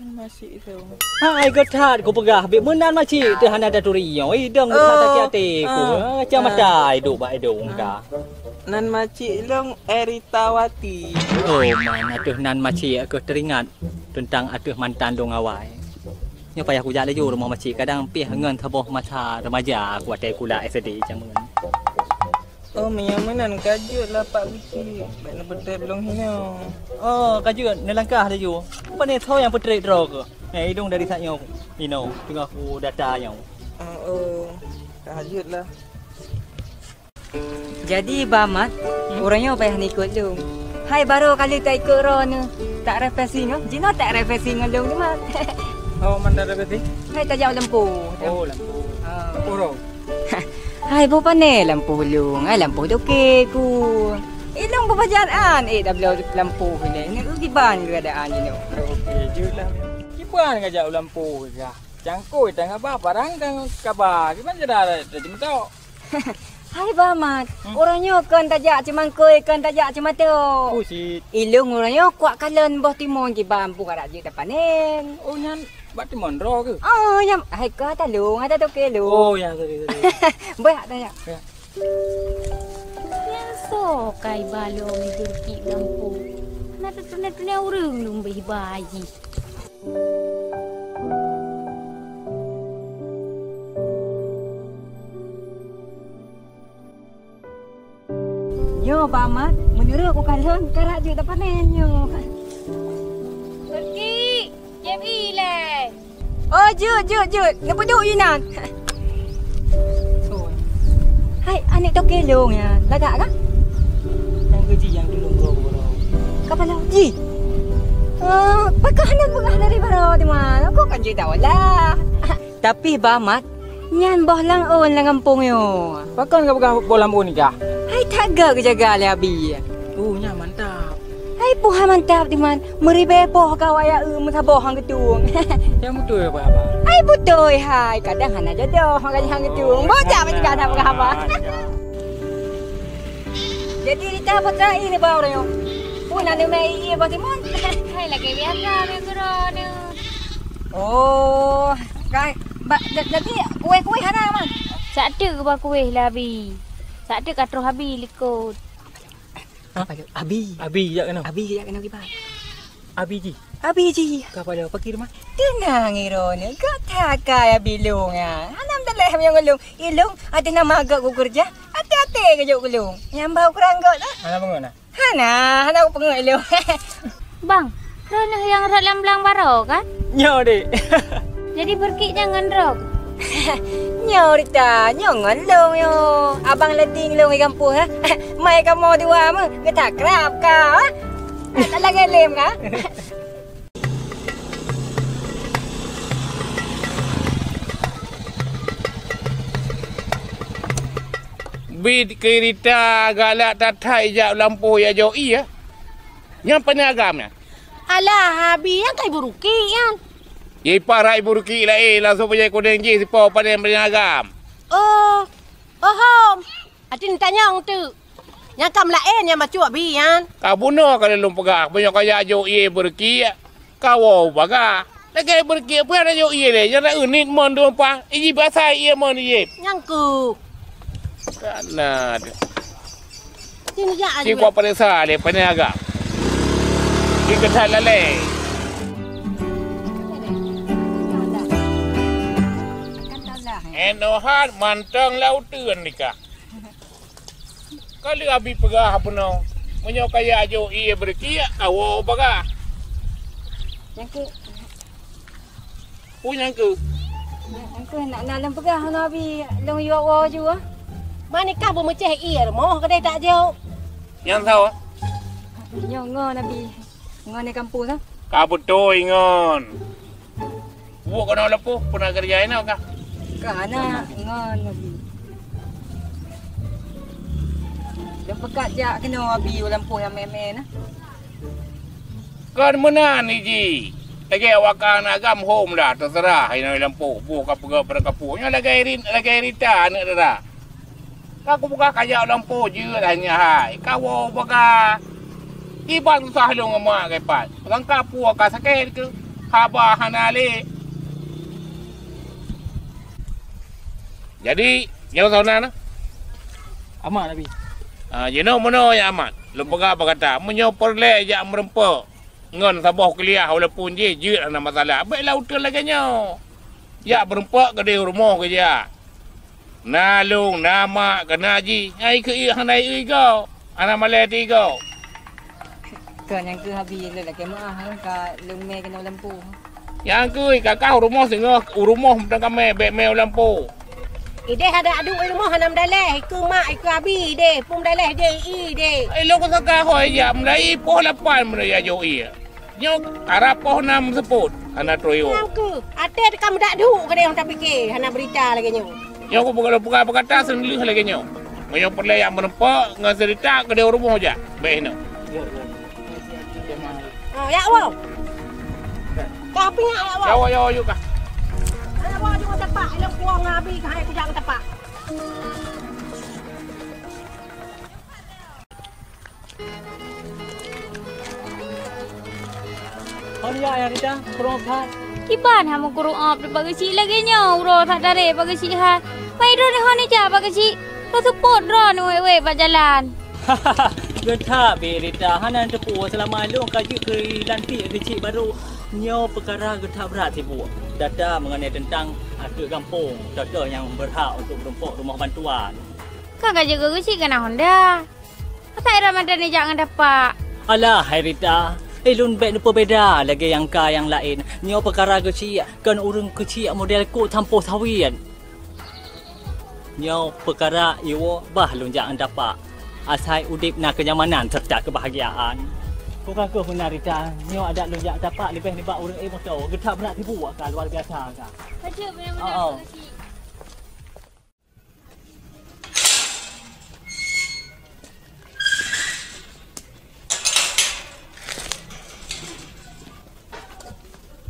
nan masék ilong? Hai, geutat kupeugah, bit meunan masék teuh hana taturi nyoe. Idong geutat sakét até ku. Ah, macam mata idok bak idong ka. Nan masék ilong Eritawati. Oh, man, ateueh nan masék keuh teuringat teuntang ateueh mantan lôn awai. Nyoe payah kujak laju rumoh masék, kadang pih ngon saboh masa remaja aku watèe kulak S D jameun. Oh, meunyoe meunan ka jeuet lah Pak Geuchik, bèk neupeutép lôn hinoe. Oh, ka jeuet, neulangkah laju. Pane soe nyang peutrép droe keuh? Eh, idong dari sak nyoe. Inoe, teungoh kudata nyoe. Oh, oh, ka jeuet lah. Jadi, Bah Mat, hmm? Uroe nyoe payah neuikot lôn. Hai, barô kali taikot droeneuh. Tak refreshing, oh? Jinoe tak refreshing ngon lôn, Mat. Oh, man tak refreshing? Hai, tajak lampôh. Oh, lampôh. Ah. Lampôh droe? Hai, boh pané lampôh lôn. Hai, lampôh dokée ku. Eh, lôn beubajan an, eh, tabloe lampôh ilèe. Neu kiban keuadaan jinoe. Oke, jeuet lah. Kiban ngajak u lampôh kah? Cangkôi tangah ba, barang tangah kaba. Kiban cara tajak meutok? Hai Bah Mat, hmm? Uroe nyoe kon tajak ceumangkôi, kon tajak ceumato. Pusit. Ilong uroe nyoe kuak kalon boh timon kiban pu karak jeuet tapanen. Oh, nyan bak timon droe keuh? Oh, nyan hai ka talong, ada toke lôn. Oh, ya, sorry, sorry. Beuh, tanya. Ya. Nyan soe kai balong jurki gampông. Na tunia-tunia ureueng lôn beuh bayi. Nyoe Bah Mat, meunurot ku kalon, karak jeuet tapanen nyoe. Pergi, J B lé. Oh, jeuet, jeuet, jeuet. Neupeuduek inan. Hai, aneuk toke lôn nyan. Lagak kah? Nyang keuji nyang tulông droe. Kapala ji. Eh, pakon hana peugah dari baroe teuma. Kok kan jeuet taolah. Tapi Bah Mat, nyan boh lam ôn lam gampông nyoe. Pakon ka peugah boh lam ôn kah? Hai that göt geujaga lé Abi. Oh, nyan mantap. Hai poh hai mantap diman, meuribèe poh ka awak ya eu meusaboh han geutueng. Nyang beutôi apa, Abang? Hai beutôi hai, kadang hana jodoh makanya han geutueng. Bocah bak juga hana peugah haba. Jadi Rita apa terakhir ni bau nyoe? Pun anu mai iya bak Simon. Hai lagèe biasa meukeurah ni. Oh, kai, ba, ja-, jadi kueh-kueh hana man? Sak teuk geuba kueh lé Abi. Sak teuk ka troh Abi likot. Ha? Abi. Abi jak keunoe. Abi jak keunoe kiban. Abi ji. Abi ji. Ka pada pakir mah? Teunang iroe nyoe, gata kai Abi lôn nyan. Hana meuteuleh meunyoe ngon lôn. Ilôn ateueh nama gok kukeureuja. Até-até geujok keu lôn. Nyang bau kurang gok dah. Hana bangon nah. Hana, hana kupeungeut lôn. Bang, droeneuh nyang rot lam blang baroe kan? Nyoe, Dek. Jadi beureukiek nyan ngon droe? Nyoe Rita, nyoe ngon lôn nyoe. Abang lading lôn di gampông, ha? Mai kamoe dua meuh, geutak krab ka, ha? Tak lagèe lem ka? Bit keu Rita galak that-that ijak lampôh ijak jok ié. Nyan pane agam nyan? Alah, Abi, nyan kan ibu Ruki nyan. Ye iparat ibu Ruki laén, langsung bajèe kudèng jih sipo pane pane agam. Oh, oh hom. Atin tanyong teuk. Nyang kam laén nyang bacut Abi nyan. Ka bunoe ka lôn peugah, meunyoe ka jak jok ié beureukiek, ka woe bagah. Lagèe beureukiek peue hana jok ié lé, nyang na eunit mon dua pah, iji basai ié mon ié. Nyang ku. Kana deh. Sini jak Ci aju. Kuat pareksa lé pane agam. Ci keuthat lalé. Enohan mantong lau teun nikah. Ka lheueh Abi peugah bunoe, meunyoe kaya jok ié beureukiek, ka woe bagah. Nyang keu, Peue nyang keu? Nyang keu nak na lôn peugah ngon Abi, lôn yue woe ju ah. Ban nikah beumeucéh ié rumoh keudeh tak jok. Nyang sawa? Nyoe ngon Abi. Ngon di kampung sa? Ka beutôi ngon. Buet keunoe leupah, peue na keureuja inoe kah? Ka na ngon Abi. Lôn peukat jak keunoe Abi u lampôh nyang mè-mè na. Kon meunan iji. Lagèe awak ka na agam hom dah, teuseurah inoe lampôh, boh ka peugöt beureukapôh. Nyoe lagèe ri-, lagèe Rita aneuk dara. Ka kupeugah kajak u lampôh jeuet hanya hai, ka woe bagah. Iban susah lôn ngon mak kaipat. Peurangkap pue ka sakét keu haba hana lé. Jadi, nyoe sauna na? Amat, Abi. Ah, jinoe meunoe nyang amat. Lôn peugah bak gata, meunyoe peureulèe jak meureumpok ngon saboh kuliah walaupun jih jeuet hana masalah, bèk lam uteuen lagèe nyoe. Jak meureumpok keudeh u rumoh geujak. Na lôn, na mak, keuna jih, nyan keuh hana ié igoe, hana malèe teuh igoe. Ka nyang keuh Abi lôn lakèe meu'ah lôn ka lôn mè keunoe lampôh. Nyang keuh ka kah u rumoh singoh, u rumoh mantong ka mè, bèk mè u lampôh. Ideh adak duek u rumoh hana meudalèh, ikeue mak, ikeue abi ideh, peue meudalèh ideh, i ideh. Eh, lôn ka saka hôi jak meudalèh, i poh lapan meudalèh jak jok ié. Nyoe karab poh nam seupôt, hana troh iwoe. Nyang keuh, até teuka meudak duek keudeh nyang tapiké, hana beurita lagèe nyoe. Nyoe kupeugah lôn peugah bak gata seuleuh lagèe nyoe. Meunyoe peureulèe jak meureumpok ngon seurita keudeh u rumoh jak, bèk hinoe. Oh, jak woe. Ka pingak jak woe. Jak woe, jak woe, yuk kah. Jak woe, jak woe tepak, ilôn kuwong ngon abi ka hai kujak tepak. Hon ya, ya Rita, kurong that. Kiban hana meukurong ôb bak geuchik lagèe nyoe, uroe that dareh bak geuchik hai. Pai droeneuh hana jak bak geuchik, ka seupôt droeneuh wèk-wèk bak jalan. Geutak bit Rita, hana teupeue seulama lôn ka jeuet keu lantik geuchik barô. Nyoe peukara geutak brat sibuk. Data mengenai tentang ateueh gampông, toh-toh nyang berhak untuk meureumpok rumoh bantuan. Ka ka jeuet keu geuchik keunan honda. Asai Ramadan ijak ngon tapak. Alah, hai Rita, ilôn bèk neupeubeda lagèe nyang ka nyang laén. Nyoe peukara geuchik, kon ureueng keuchik model kok tampôh sawét. Nyoe peukara iwoe bah lôn jak ngon tapak. Asai udép na keunyamanan seureuta keubahgiaan. Bukan keuh meunan Rita, nyoe adak lôn jak tapak leubeh nibak ureueng ék moto. Geutak brat sibuk ka luar biasa ka. Ka jeuet meunan-meunan keuchik. Oh, oh.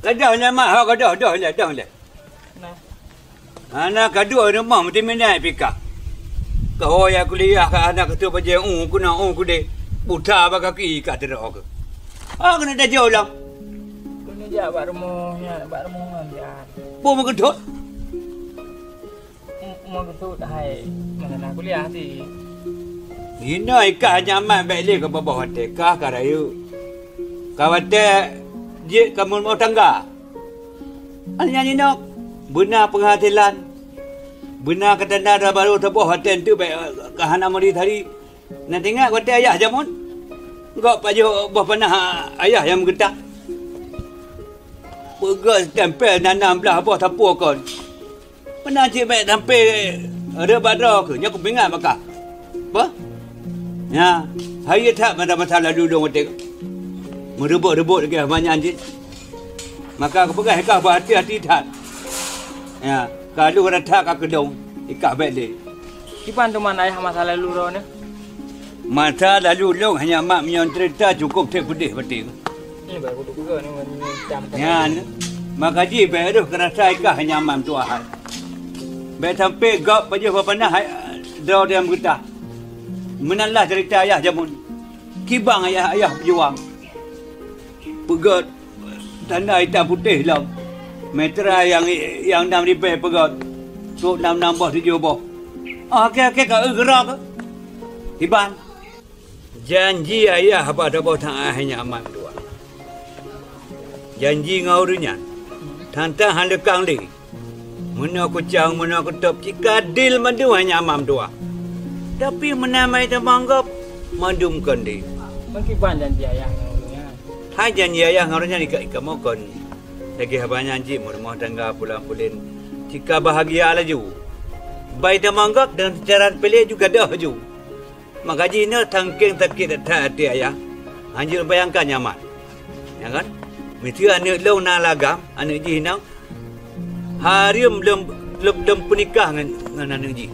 Gadoh nyan mak, ho gadoh, doh lé, doh lé. Nah. Hana kaduek rumoh meuteumèe pih ka. Ka ho ya kuliah ka hana keutoe bajèe u kuna u kudeh. Buta bak kaki ka teurok keu. Ha keuneuk tajok lom. Keuneuk jak bak rumoh nyan, bak rumoh nyan. Peue meukeudok? Meukeusut hai meuhana kuliah ti. Jinoe i kah nyaman bèk lé keu boh watèe kah ka rayeuk. Ka watèe jeuet ka meurumoh tangga. An nyan jinoe beuna peunghasilan. Beuna ka tanda da barô saboh watèe enteuk bèk ka hana meuri tari. Na teuingat watèe ayah jameun? Gob pajoh boh panah ayah nyang meugeutah. Peugah stempel na nam blah boh sapeue kon. Meunan cit bèk sampai reubat droe keuh, nyoe kupeuingat bak kah. Bah? Nya, hai that masa-masa lalu lôn watèe meureubot-reubot lagèe haba nyan cit. Maka kupeugah ikah beuhati-hati that. Nya, ka lôn rata ka keudong, ikah bèk lé. Kiban teuma ayah masa lalu droeneuh? Masa lalu lôn hana mat meunyoe ceurita cukôp that peudeh batin. Nyan, maka jih bèk rôh keurasa ikah hana mat meutuah hai. Bèk sampai gob pajoh bak panah hai droe nyang meugeutah. Meunan lah ceurita ayah jameun. Kiban ayah-ayah peujuang. Peugöt tanda itam putéh lom. Meutera nyang, nyang nam ribèe peugöt. Trôk nam-nam boh tujoh boh. Oh, akhé-akhé ka eu geura keuh. Kiban. Janji ayah bak saboh that hai nyan mat meutuah. Janji ngon ureueng nyan, tantang han leukang lé. Meunoe kucang, meunoe kutôb, cit ka deal mandum hai nyan mat meutuah. Tapi meunan mai tamong gob, mandum kon deal. Meukiban janji ayah ngon ureueng nyan? Hai janji ayah ngon ureueng nyan ika-, ikamoe kon lagèe haba nyan cit meurumoh tangga pulan-pulen. Cit ka bahagia laju. Bai tamong gob dan seucara sepele ju gadoh laju. Maka jinoe sangkeng sakét that até ayah, hanjeuet bayangkan nyan mat. Nyan kan? Miseue aneuk lôn na lagam, aneuk jih inong, hareuem lom, lom, lom peunikah ngon, ngon aneuk jih.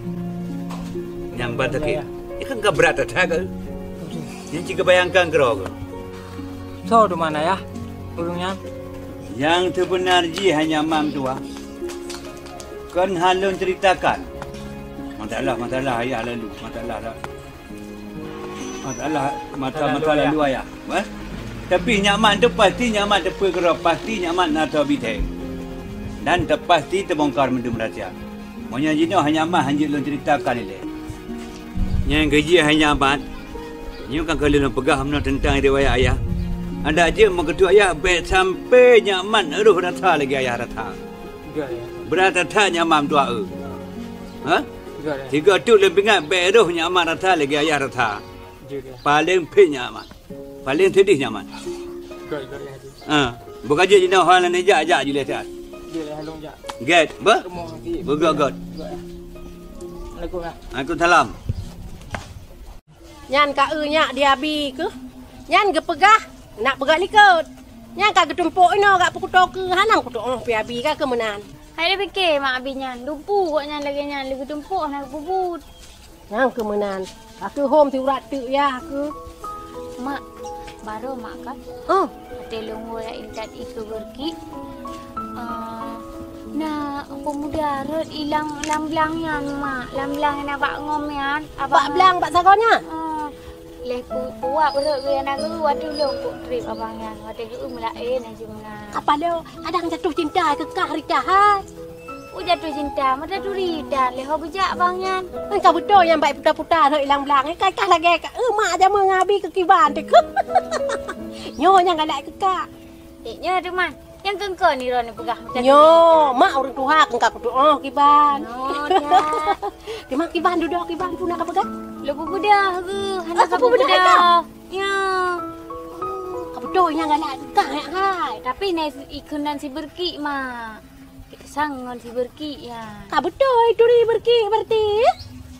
Nyan ban sakét. Nyan kan ka brat that-that keuh. Nyan cit geubayangkan keudroe keuh. Soe teuma ayah ureueng nyan? Nyang seubeuna jih hai nyan mat meutuah. Kon han lôn ceuritakan. Masalah-masalah ayah lalu, masalah la-, masalah masa-masa lalu ayah. Eh? Tapi nyan mat tu pasti nyan mat teupeu keudroe, pasti nyan mat na soe bithèe. Dan pasti teubongkar mandum rahsia. Meunyoe jinoe hai nyan mat hanjeuet lôn ceuritakan ilèe. Nyang keujih hai nyan mat, nyoe kan ka lheueh lôn peugah meunoe teuntang riwayat ayah. Adak jeuet meukeudok ayah bèk sampai nyan mat rôh rasa lagèe ayah rasa. Beurata that nyan mat meutuah eu. Ha? Sigoe teuk lôn peuingat bèk rôh nyan mat rasa lagèe ayah rasa. Paleng phét nyan mat. Paleng seudeh nyan mat. Ha. Buka jeuet jinoe hana jak-jak jileh that. Gèt, beuh? Beugöt-göt. Waalaikumsalam. Nyan ka eu nyak di abi keuh. Nyan geupeugah, nak peugah likot. Nyan ka geutumpok inoe gak peukuto keu hana kutuoh pi abi ka keu meunan. Hai lé pike mak abi nyan, lumpu gobnyan lagèe nyan lé geutumpok hana geupeubuet. Nyan keu meunan, ka keu hom siurat teuk yah keu. Mak, barô mak ka. Oh. Watèe lôn woe intat ikeue beureuki. Eh, na peumuda rhot ilang lam blang nyan, Mak. Lam blang na bak ngom nyan. Bak blang bak sagoe nyan? Eh, leh ku-, kuwab rhot geuh na geuh watèe lôn kok trép abang nyan. Watèe geuh meulaén na jeuem na. Ka padahai kadang jatuh cinta keu kah Rita hai. Oh, jatuh cinta, mata duri dan leh ho geujak abang nyan. Kan ka beutôi nyan bak puta-puta rhot ilang blang. Kan kah lagèe ka, eh, mak jameun ngon abi keu kiban teuh. Nyoe nyang galak keu kah. Eh, nyoe teuma. Nyang keu kon droeneuh peugah macam nyoe, mak ureueng tuha keu ka kutuoh kiban. Oh, dah. Teuma kiban dudoe kiban puna ka peugah? Lôn peugah geuh, hana ka peugah. Ya. Ka beutôi nyang galak keu kah hai. Tapi na ikheun nan si Beureuki, Mak. Sang ngon si Beureuki nyan. Ka beutôi turi Beureuki berarti?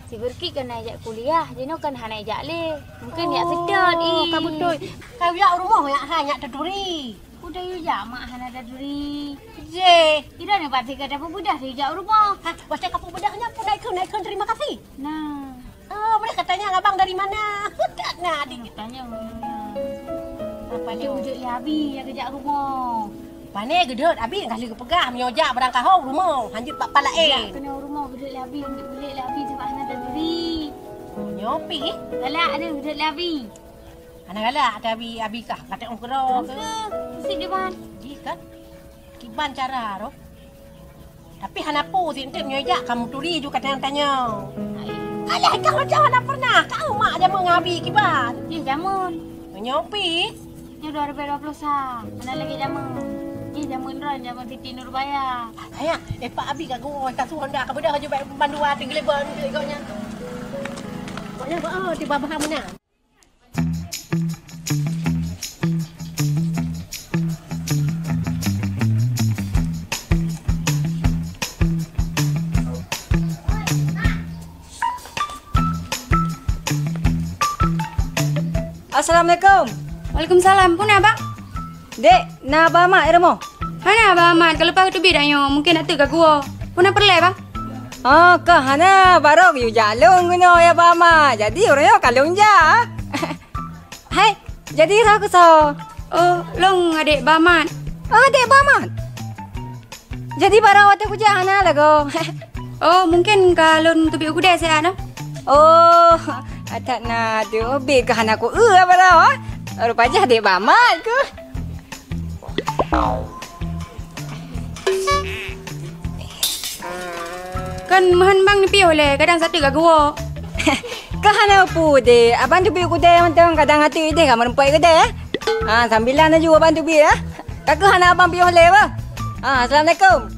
Si Beureuki kan na jak kuliah, jinoe kan hana jak lé. Mungkin jak seutôt, ih. Ka beutôi. Ka jak u rumoh nyak hai nyak taturi. Udah yuk jak mak hana taturi. Jeh, ida ni pati ka tapeubeudah yuk jak u rumoh. Ha, watèe ka peubeudah nyan pun na ikheun, na ikheun terima kasih. Nah. Oh, boleh katanya abang dari mana? Tak na adik. Tanya mana? Apa dia wujud ya abi ya kejak rumoh. Pane geudhôt, Abi nyang ka lheueh geupeugah, meunyoe jak barangkaho u rumoh, hanjeuet bak pat laén. Jak keunoe u rumoh geudhôt lé Abi, hanjeuet geudhôt lé Abi, sabab hana taturi. Oh, nyoe pih? Galak, aneuk geudhôt lé Abi. Hana galak, ata Abi, Abi kah, ka teuôt keudroe keuh. Hana, sit di ban. Jih kan? Kiban cara roh. Tapi hana peue sit, enteuk meunyoe jak ka meuturi ju ka tanyong-tanyong. Alah, kah macam hana pernah. Kah mak jameun ngon Abi kiban. Jih jameun. Meunyoe pih? Nyoe dua ribèe dua ploh sa. Hana lagèe jameun. Jih jameun droen, jameun Siti Nurbaya. Ayah, eh, Pak Abi ka geuwoe, ka su Honda, ka beudôh aju bak bandua teugeulebon keu gobnyan. Gobnyan, oh, tiba bah meunan. Assalamualaikum. Waalaikumsalam. Peue na, Bang? Dek, na Ba Mat i rumoh? Hana, Ba Mat, ka leupah geuteubiet tanyoe, mungken ateueh ka geuwoe. Peue na peureulèe, Bang? Oh, ka hana, barô geuyue jak lôn keunoe, ya Ba Mat. Jadi, uroe nyoe ka lôn jak. Hai, jadi soe keuh soe? Oh, lôn adék Ba Mat. Oh, adék Ba Mat? Jadi, barô watèe kujak hana lagoe. Oh, mungken ka lôn teubiet u keudè siat nyoe. Oh, atat na teubiet ka hana ku eu barô, ah. Rupa jih adék Ba Mat keuh. Kan meuhan bang neupiôh lé, kadang sateuk ka geuwoe. Ka hana peue deh, abang teubiet u keudè mantong, kadang ateuk deh ka meureumpok u keudè, eh. Ha, sambilan laju abang teubiet, eh. Ka keuh hana abang piôh lé, bah. Ha, assalamualaikum.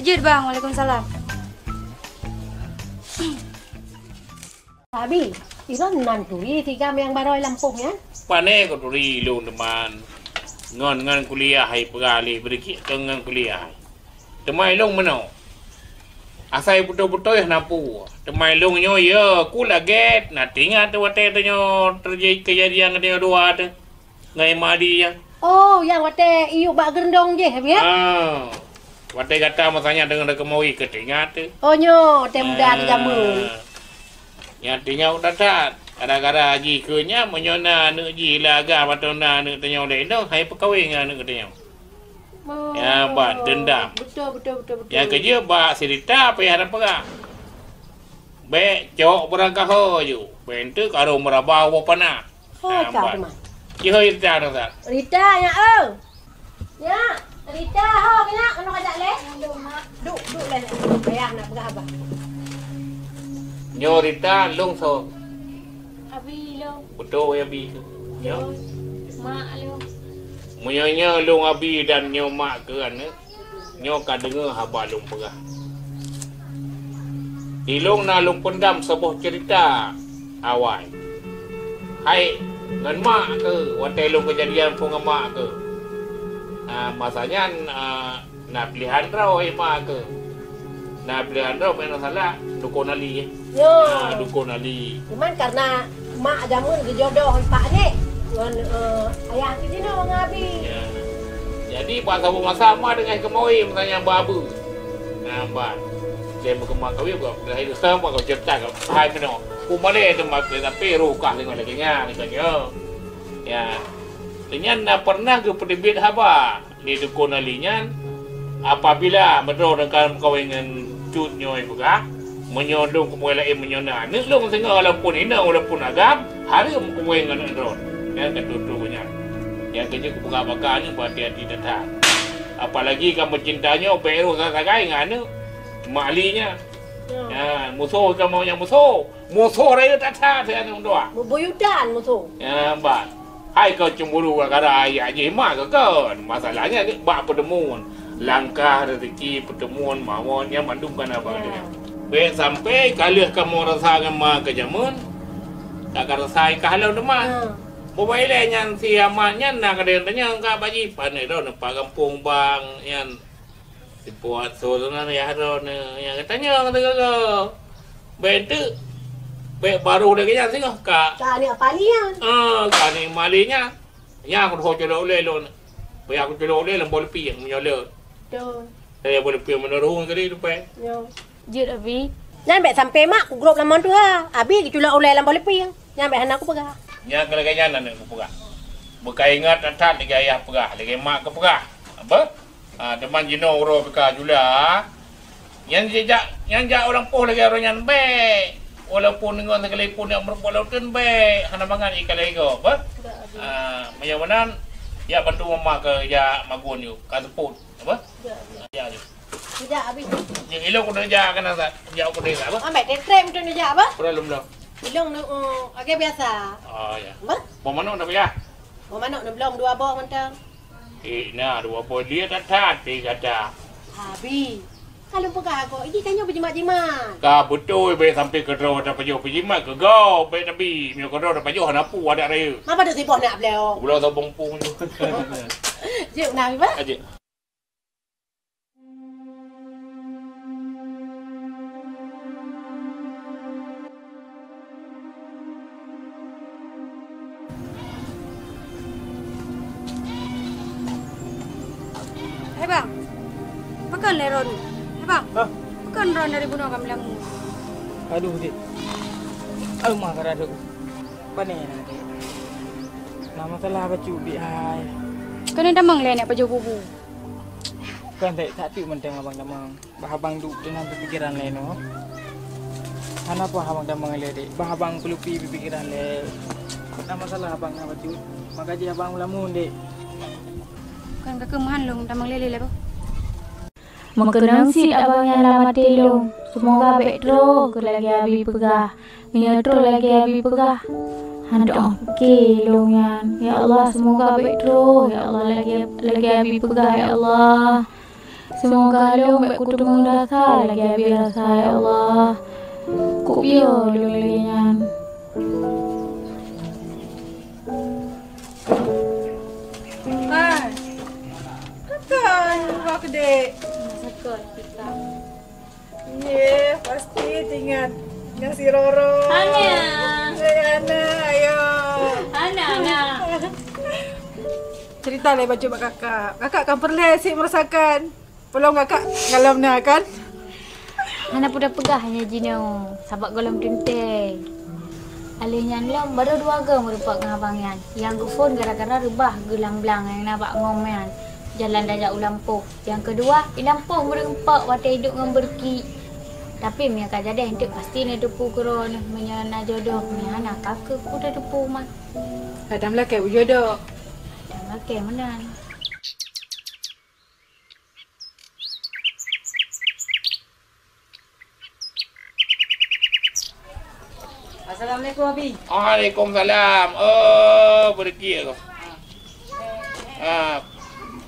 Jeuet, Bang. Waalaikumsalam. Abi, droen nan turi tigam nyang barô i lampôh nyan? Pane kuturi lôn teuma. Ngon, ngon kuliah hai peugah lé beudikit ngon kuliah. Teuma ilôn meunoe. Asai beutôi-beutôi hana peue. Teuma ilôn nyoe, ya, ku lagèe na teuingat watèe tanyoe teujadi keujadian tanyoe dua teuh. Ngon Imadi nyan. Oh, nyang watèe iyup bak geurendong jih, Abi, ya? Ah. Watèe gata masa nyan deungon keumawi keu teuingat teuh. Oh, nyoe, watèe muda teuh jameun. Ah. Nyan teuingat that-that. Gara-gara jih keu nyan, meunyoe na aneuk jih lagak, atawa na aneuk tanyoe lé inong, hai peukawen ngon aneuk tanyoe. Oh. Ya, bak dendam. Betul, betul, betul, betul. Nyang keujeuet bak cerita payah tapeugah. Bèk cok beurangkaho ju. Bèk enteuk karô meuraba woe panas. Oh, nah, ka teuma. Jihôi Rita nasa. Rita, ya, oh. Ya, Rita, ho, kena, kena kajak lé. Duk, duk lé. Payah nak peugah abah. Nyoe Rita, lôn soe? Abi lôn. Beutôi Abi tu. Nyoe. Mak lôn. Meunyoe nyoe lôn Abi dan nyoe mak keu aneuk. Nyoe ka deungoe haba lôn peugah. Di lôn na lôn peundam saboh ceurita awai. Hai, ngon mak keuh, watèe lôn keujadian phôn ngon mak keuh. Ah, masa nyan, ah, na piléhan droe hai mak keuh. Na piléhan droe, meunan salah, Dukon Ali, eh. Yo. Ah, Dukon Ali. Cuman karena mak jameun geujodoh Pak Nek ngon, eh, ayah keu jinoe ngon Abi. Ya. Jadi, bak saboh masa mak deungon keumawi masa nyan bak abu. Nah, ban. Dia meukeumah kawin bukan pernah hidup sama kau cerita kau. Hai meunoe. Ku malèe teuma tapi roh kah deungon lagèe nyan, kan, ya. Ya. Nyan na pernah geupeuteubiet haba. Di Dukon Ali nyan, apabila meudroe dan ka meukawen ngon cut nyoe peugah, meunyoe lôn keumawen laén meunyoe na aneuk lôn singoh walaupun inong walaupun agam, hareuem keumawen ngon aneuk droe. Nyan ka tutoe nyan. Nyang keujeuet kupeugah bak kah nyoe beuhati-hati that-that. Apalagi ka meucinta nyoe bèk rôh sagai ngon aneuk mak Ali nyan. Ya. Ya, musoh kamoe nyang musoh. Musoh rayeuk that-that siat aneuk dua. Bubuyutan musoh. Ya, ban. Hai kau cemburu gara-gara ayah jih mak keu kon. Masalahnya ni bak peutemuan. Langkah, rezeki, peutemuan, mawon, nyan mandum kana bak dia. Bèk sampai ka lheueh kamoe rasa ngon ma keu jameun, ka ka rasa i kah lôn teuma. Ha. Bubaya ilèe nyan si Amat nyan na kadang tanyong ka bak jih, "Pane droeneuh pat gampông bang nyan?" Sipuat so teunan yah droeneuh nyang geutanyong sigoe-goe. Bèk enteuk, bèk barô lagèe nyan singoh ka. Ka aneuk Apa Li nyan. Ah, ka aneuk Mali nyan. Nyan aku ho culok ulèe lôn. Payah aku culok ulèe lam boh leupie meunyoe lôn. Betul. Saya boh leupie meunurung tadi tu pai. Yo. Jeuet, Abi. Nyan bèk sampai mak kugrôp lam mantong ha. Abi geuculok ulèe lam boh leupie. Nyan bèk hana kupeugah. Nyan keu lagèe nyan aneuk kupeugah. Beukaingat that-that lagèe ayah peugah, lagèe mak kupeugah. Apa? Ha, teuma jinoe uroe pih ka jula. Nyan jijak, nyan jak ulang poh lagèe uroe nyan bèk. Walaupun deungon sekalipun nyang meureumpok lauteun bèk, hana mangat ié ka lagèe gob, bah. Ha, meunyoe meunan, jak bantu mama keu jak magun yue, ka seupôt, bah. Ya, ya. Tidak habis. Nyang ilong keuneuk jak keunan sa, jak keuneuk sa, bah. Ambek tetrek untuk neujak, bah. Kurang lom dah. Ilong nu, oh, agak biasa. Oh, ya. Bah? Boh manok dah, bah, ya? Boh manok neublom dua boh mantong. Eh, na dua boh dia that-that, eh, gata. Abi, kalau peugah kok, ini tanya berjimat-jimat. Ka beutôi, bèk sampai keudroe tapajoh peujimat keu gob, bèk tabi. Meunyoe keudroe tapajoh hana peue adak raya. Mapa tu siboh nak beliau? Ulah sobong pung tu. Jeuet, nah, Abi, bah? Aje. Hai bang, pakon lé droeneuh? Hai bang, hah? Pakon droeneuh dari bunoe ka meulamu? Aduh, Dek. Aduh, mah ka raduh. Pane na, Dek? Na masalah bacut, Dek, hai. Keuneuk tamong lé nak pajoh bubu. Kon, Dek, tak teuk mantong abang tamong. Bah abang duek deungon peupikiran lé nyoe. Hana peue abang tamong lé, Dek. Bah abang peulupi peupikiran lé. Na masalah abang na bacut. Maka jih abang ulamun, Dek. Kon ka keuh meuhan lôn tamong lé-lé lé, boh. Meukeunong cit abang nyan lam até lôn. Seumoga bèk troh keu lagèe Abi peugah. Meunyoe troh lagèe Abi peugah, hantom pike lôn nyan. Ya Allah, seumoga bèk troh, ya Allah, lagèe, lagèe Abi peugah, ya Allah. Seumoga lôn bèk kuteumèe rasa lagèe Abi rasa, ya Allah. Kupiôh lôn lagèe nyan. Hai. Kakak, apa kedek? Sakit, kita. Ye, pasti ingat nasi roro. Hana. Hei, Hana, ayo. Hana, Hana. Cerita lé bacut bak kakak. Kakak kan pernah sih merasakan. Peulom kakak galom na kan? Hana peue tapeugah nyan jinoe, sabab gohlom teuntèe. Alèh nyan lom barô dua goe meurumpok ngon abang nyan. Nyang geuphon gara-gara reubah geulang blang nyang na bak ngom nyan. Jalan tajak u lampôh. Nyang keudua, i lampôh meurumpok watèe iduek ngon beureuki. Tapi meunyoe ka jadèh, eunteuk pasti neuteupeue keudroe neuh meunyoe na jodoh, meunyoe hana ka keuh kuteupeu mah. Kadang lakèe beujodoh. Kadang lakèe meunan. Assalamualaikum, Abi. Waalaikumsalam. Oh, beureuki aku. Ah,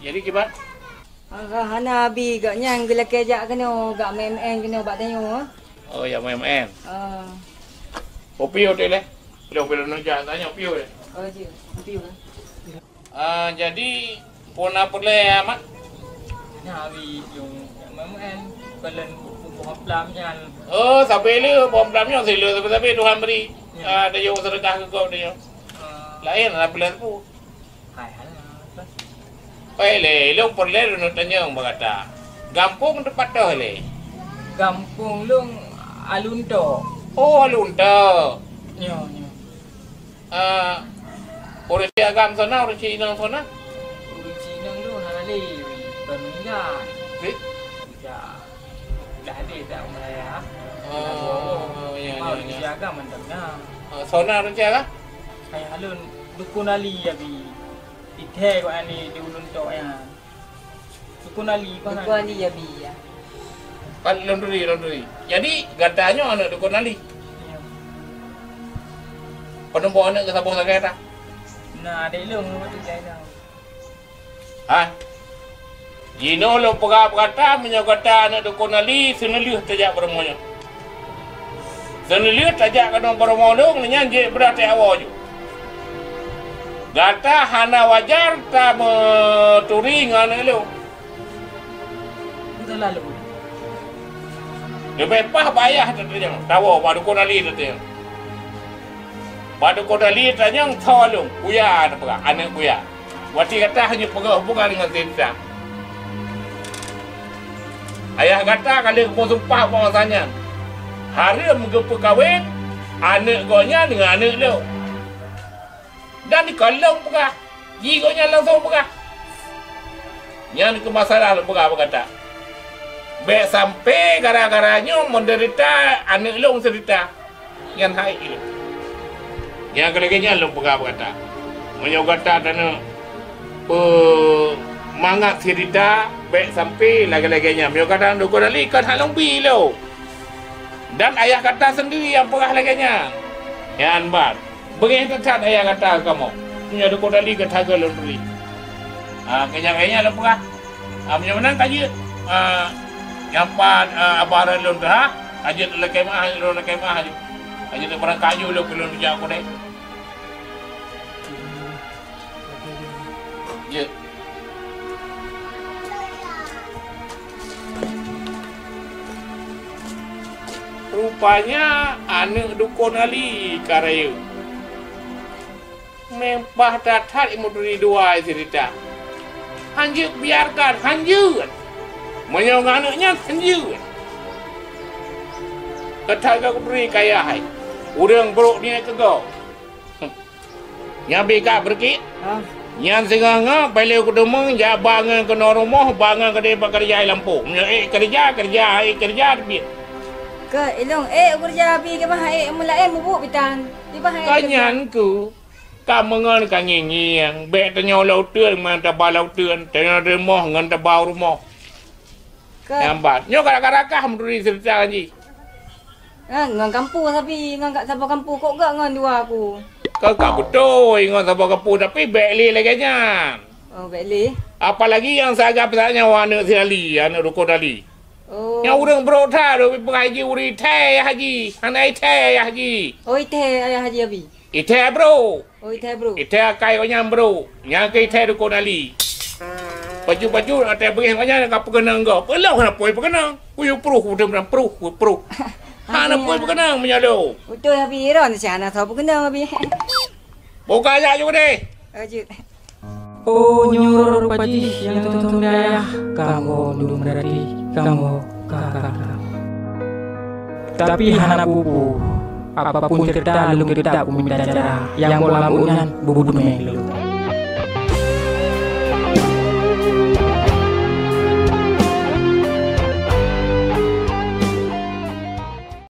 jadi kiban? Ah, hana, Abi, gobnyan geulakèe jak keunoe, jak M N keunoe bak tanyoe, ah. Oh, ya, M N. Ah. Kopi hotel, eh? Belum, belum nak jak, tanya kopi hotel. Oh, jeuet. Kopi, ah. Ah, jadi, peue na peureulèe, Mat? Nyan, Abi, nyang M M N, bukan lôn buku Paham Plam nyan. Oh, sabe le, Paham Plam nyoe, sile sabe-sabe Tuhan bri. Ya. Ah, dayuh seudeukah keu gob dayuh. Ah. Laén na peureulèe teupeu. Hai, hana, apa? Pai lé, ilong peureulèe lôn tanyong bak gata. Gampông teumpat toh lé? Gampông lôn Alun Tok. Oh, Alun Tok. Nyo, nyo. Ah, ureueng cit agam sona, ureueng cit inong sona? Ureueng cit inong tu hana lé, ban meuninggai. Cit? Ya. Dah habéh dah umur raya. Oh, ya, ya, ya. Ureueng cit agam mantap dah. Ah, sona ureueng cit agam? Hai alun Dukun Ali, Abi. Di thèe kok ani di ulôn tok nyan. Dukun Ali, Dukun Ali, ya, Bi, ya. Kan lôn turi, lôn turi. Jadi, gata nyoe aneuk Dukun Ali? Ya. Peuneumbo aneuk keu saboh sagai dah? Na, adék lôn, ngon bacut jai dah. Ha? Jinoe lôn peugah bak gata, meunyoe gata aneuk Dukun Ali, seuneulheueh tajak peurumoh nyoe. Seuneulheueh tajak keunoe peurumoh lôn, nyan jeuet brat teuh awoe ju. Gata hana wajar tameuturi ngon aneuk lôn. Beutôi lalu. Leubeh paih bak ayah tatanyong, tawoe bak Dukun Ali tatanyong. Bak Dukun Ali tatanyong, tho lôn, kuya tapeugah, aneuk kuya. Watèe gata hana peugah hubungan ngon si Isa. Ayah gata ka lheueh geupeusumpah bak masa nyan, hareuem geupeukawen aneuk gobnyan ngon aneuk lôn. Dan di kalon peugah, ji gobnyan langsong peugah. Nyan keuh masalah lôn peugah bak gata. Bék sampoe gara-gara nyoe meudeurita aneuk lôn seurita. Nyan hai ilôn. Nyang keu lagée nyan lôn peugah bak gata. Meunyoe gata taneuk peumangat seurita, bék sampoe lagée-lagée nyan. Meunyoe gata dukon Ali, kon hai lôn bi lôn. Dan ayah gata sendiri nyang peugah lagée nyan. Nyan ban. Beungéh that-that ayah gata keu kamoe. Meunyoe dukon Ali gata keu lôn turi. Ah, keu nyang laén lôn peugah. Ah, meunyoe meunan ka jeuet. Ah, nyang pat, ah, abah lôn teuh, ha? Ka jeuet lakée meu'ah, lôn lakée meu'ah jeuet. Ka jeuet barang kayu lôn keu lôn jak keudeh. Jeuet. Rupanya aneuk dukon Ali ka rayeuk. Meumpah that-that imeuturi dua seurita. Hanjeuet biarkan, hanjeuet. Meunyoe ngon aneuk nyan, hanjeuet. Keutai ka kuturi kayah hai. Ureuëng brok niet keu gob. Nyan pih ka beureukiek. Ah. Nyan singoh-ngoh, bak lheueh kuteumé, jak ba ngon keunoe rumoh, ba ngon keudeh bak keureuja i lampôh. Meunyoe ék keureuja, keureuja, ék keureuja, teubiet. Keu ilong ék keureuja pih, keubah ék meulaén mubuet bitan. Keubah ék keureuja. Ka nyan keuh. Ka meungon ka ngieng-ngieng, bék tanyoe lam uteuen, meunan taba lam uteuen, tanyoe rumoh ngon taba rumoh. Ka. Nyang ban. Nyoe ka raka-raka meuturi seurita ngon jih. Ah, ngon kampung sabe, ngon ka-, saboh kampung kok gak ngon dua aku. Ka, ka beutôi ngon saboh kampung, tapi bék lé lagée nyan. Oh, bék lé. Apalagi nyang saga peusajan nyawa aneuk si Ali, aneuk dukon Ali. Oh. Nyang ureuëng brok that, peugah jih ureuëng ithée ayah jih, hana ithée ayah jih. Oh, ithée ayah jih abi. Ithée brok. Oh, ithée brok. Ithée akai gobnyan brok. Nyang keu ithée dukon Ali. Baju-baju ateueh beungéh gobnyan ka peukeunong gob. Peulom hana poi peukeunong. Kuyue pruh, pruh, pruh, pruh. Hana poi peukeunong meunyoe lôn. Beutôi abi, Iron si hana soe peukeunong abi. Buka jak ju deh. Oh, jeuet. Oh, nyoe rupa jih nyang tuntông dayah, kamoe lôn meurati, kamoe ka, ka, ka. Tapi hana peue-peue, apapun ceurita lôn teutap kumita cara, nyang boh lam unan beubuet mé lôn.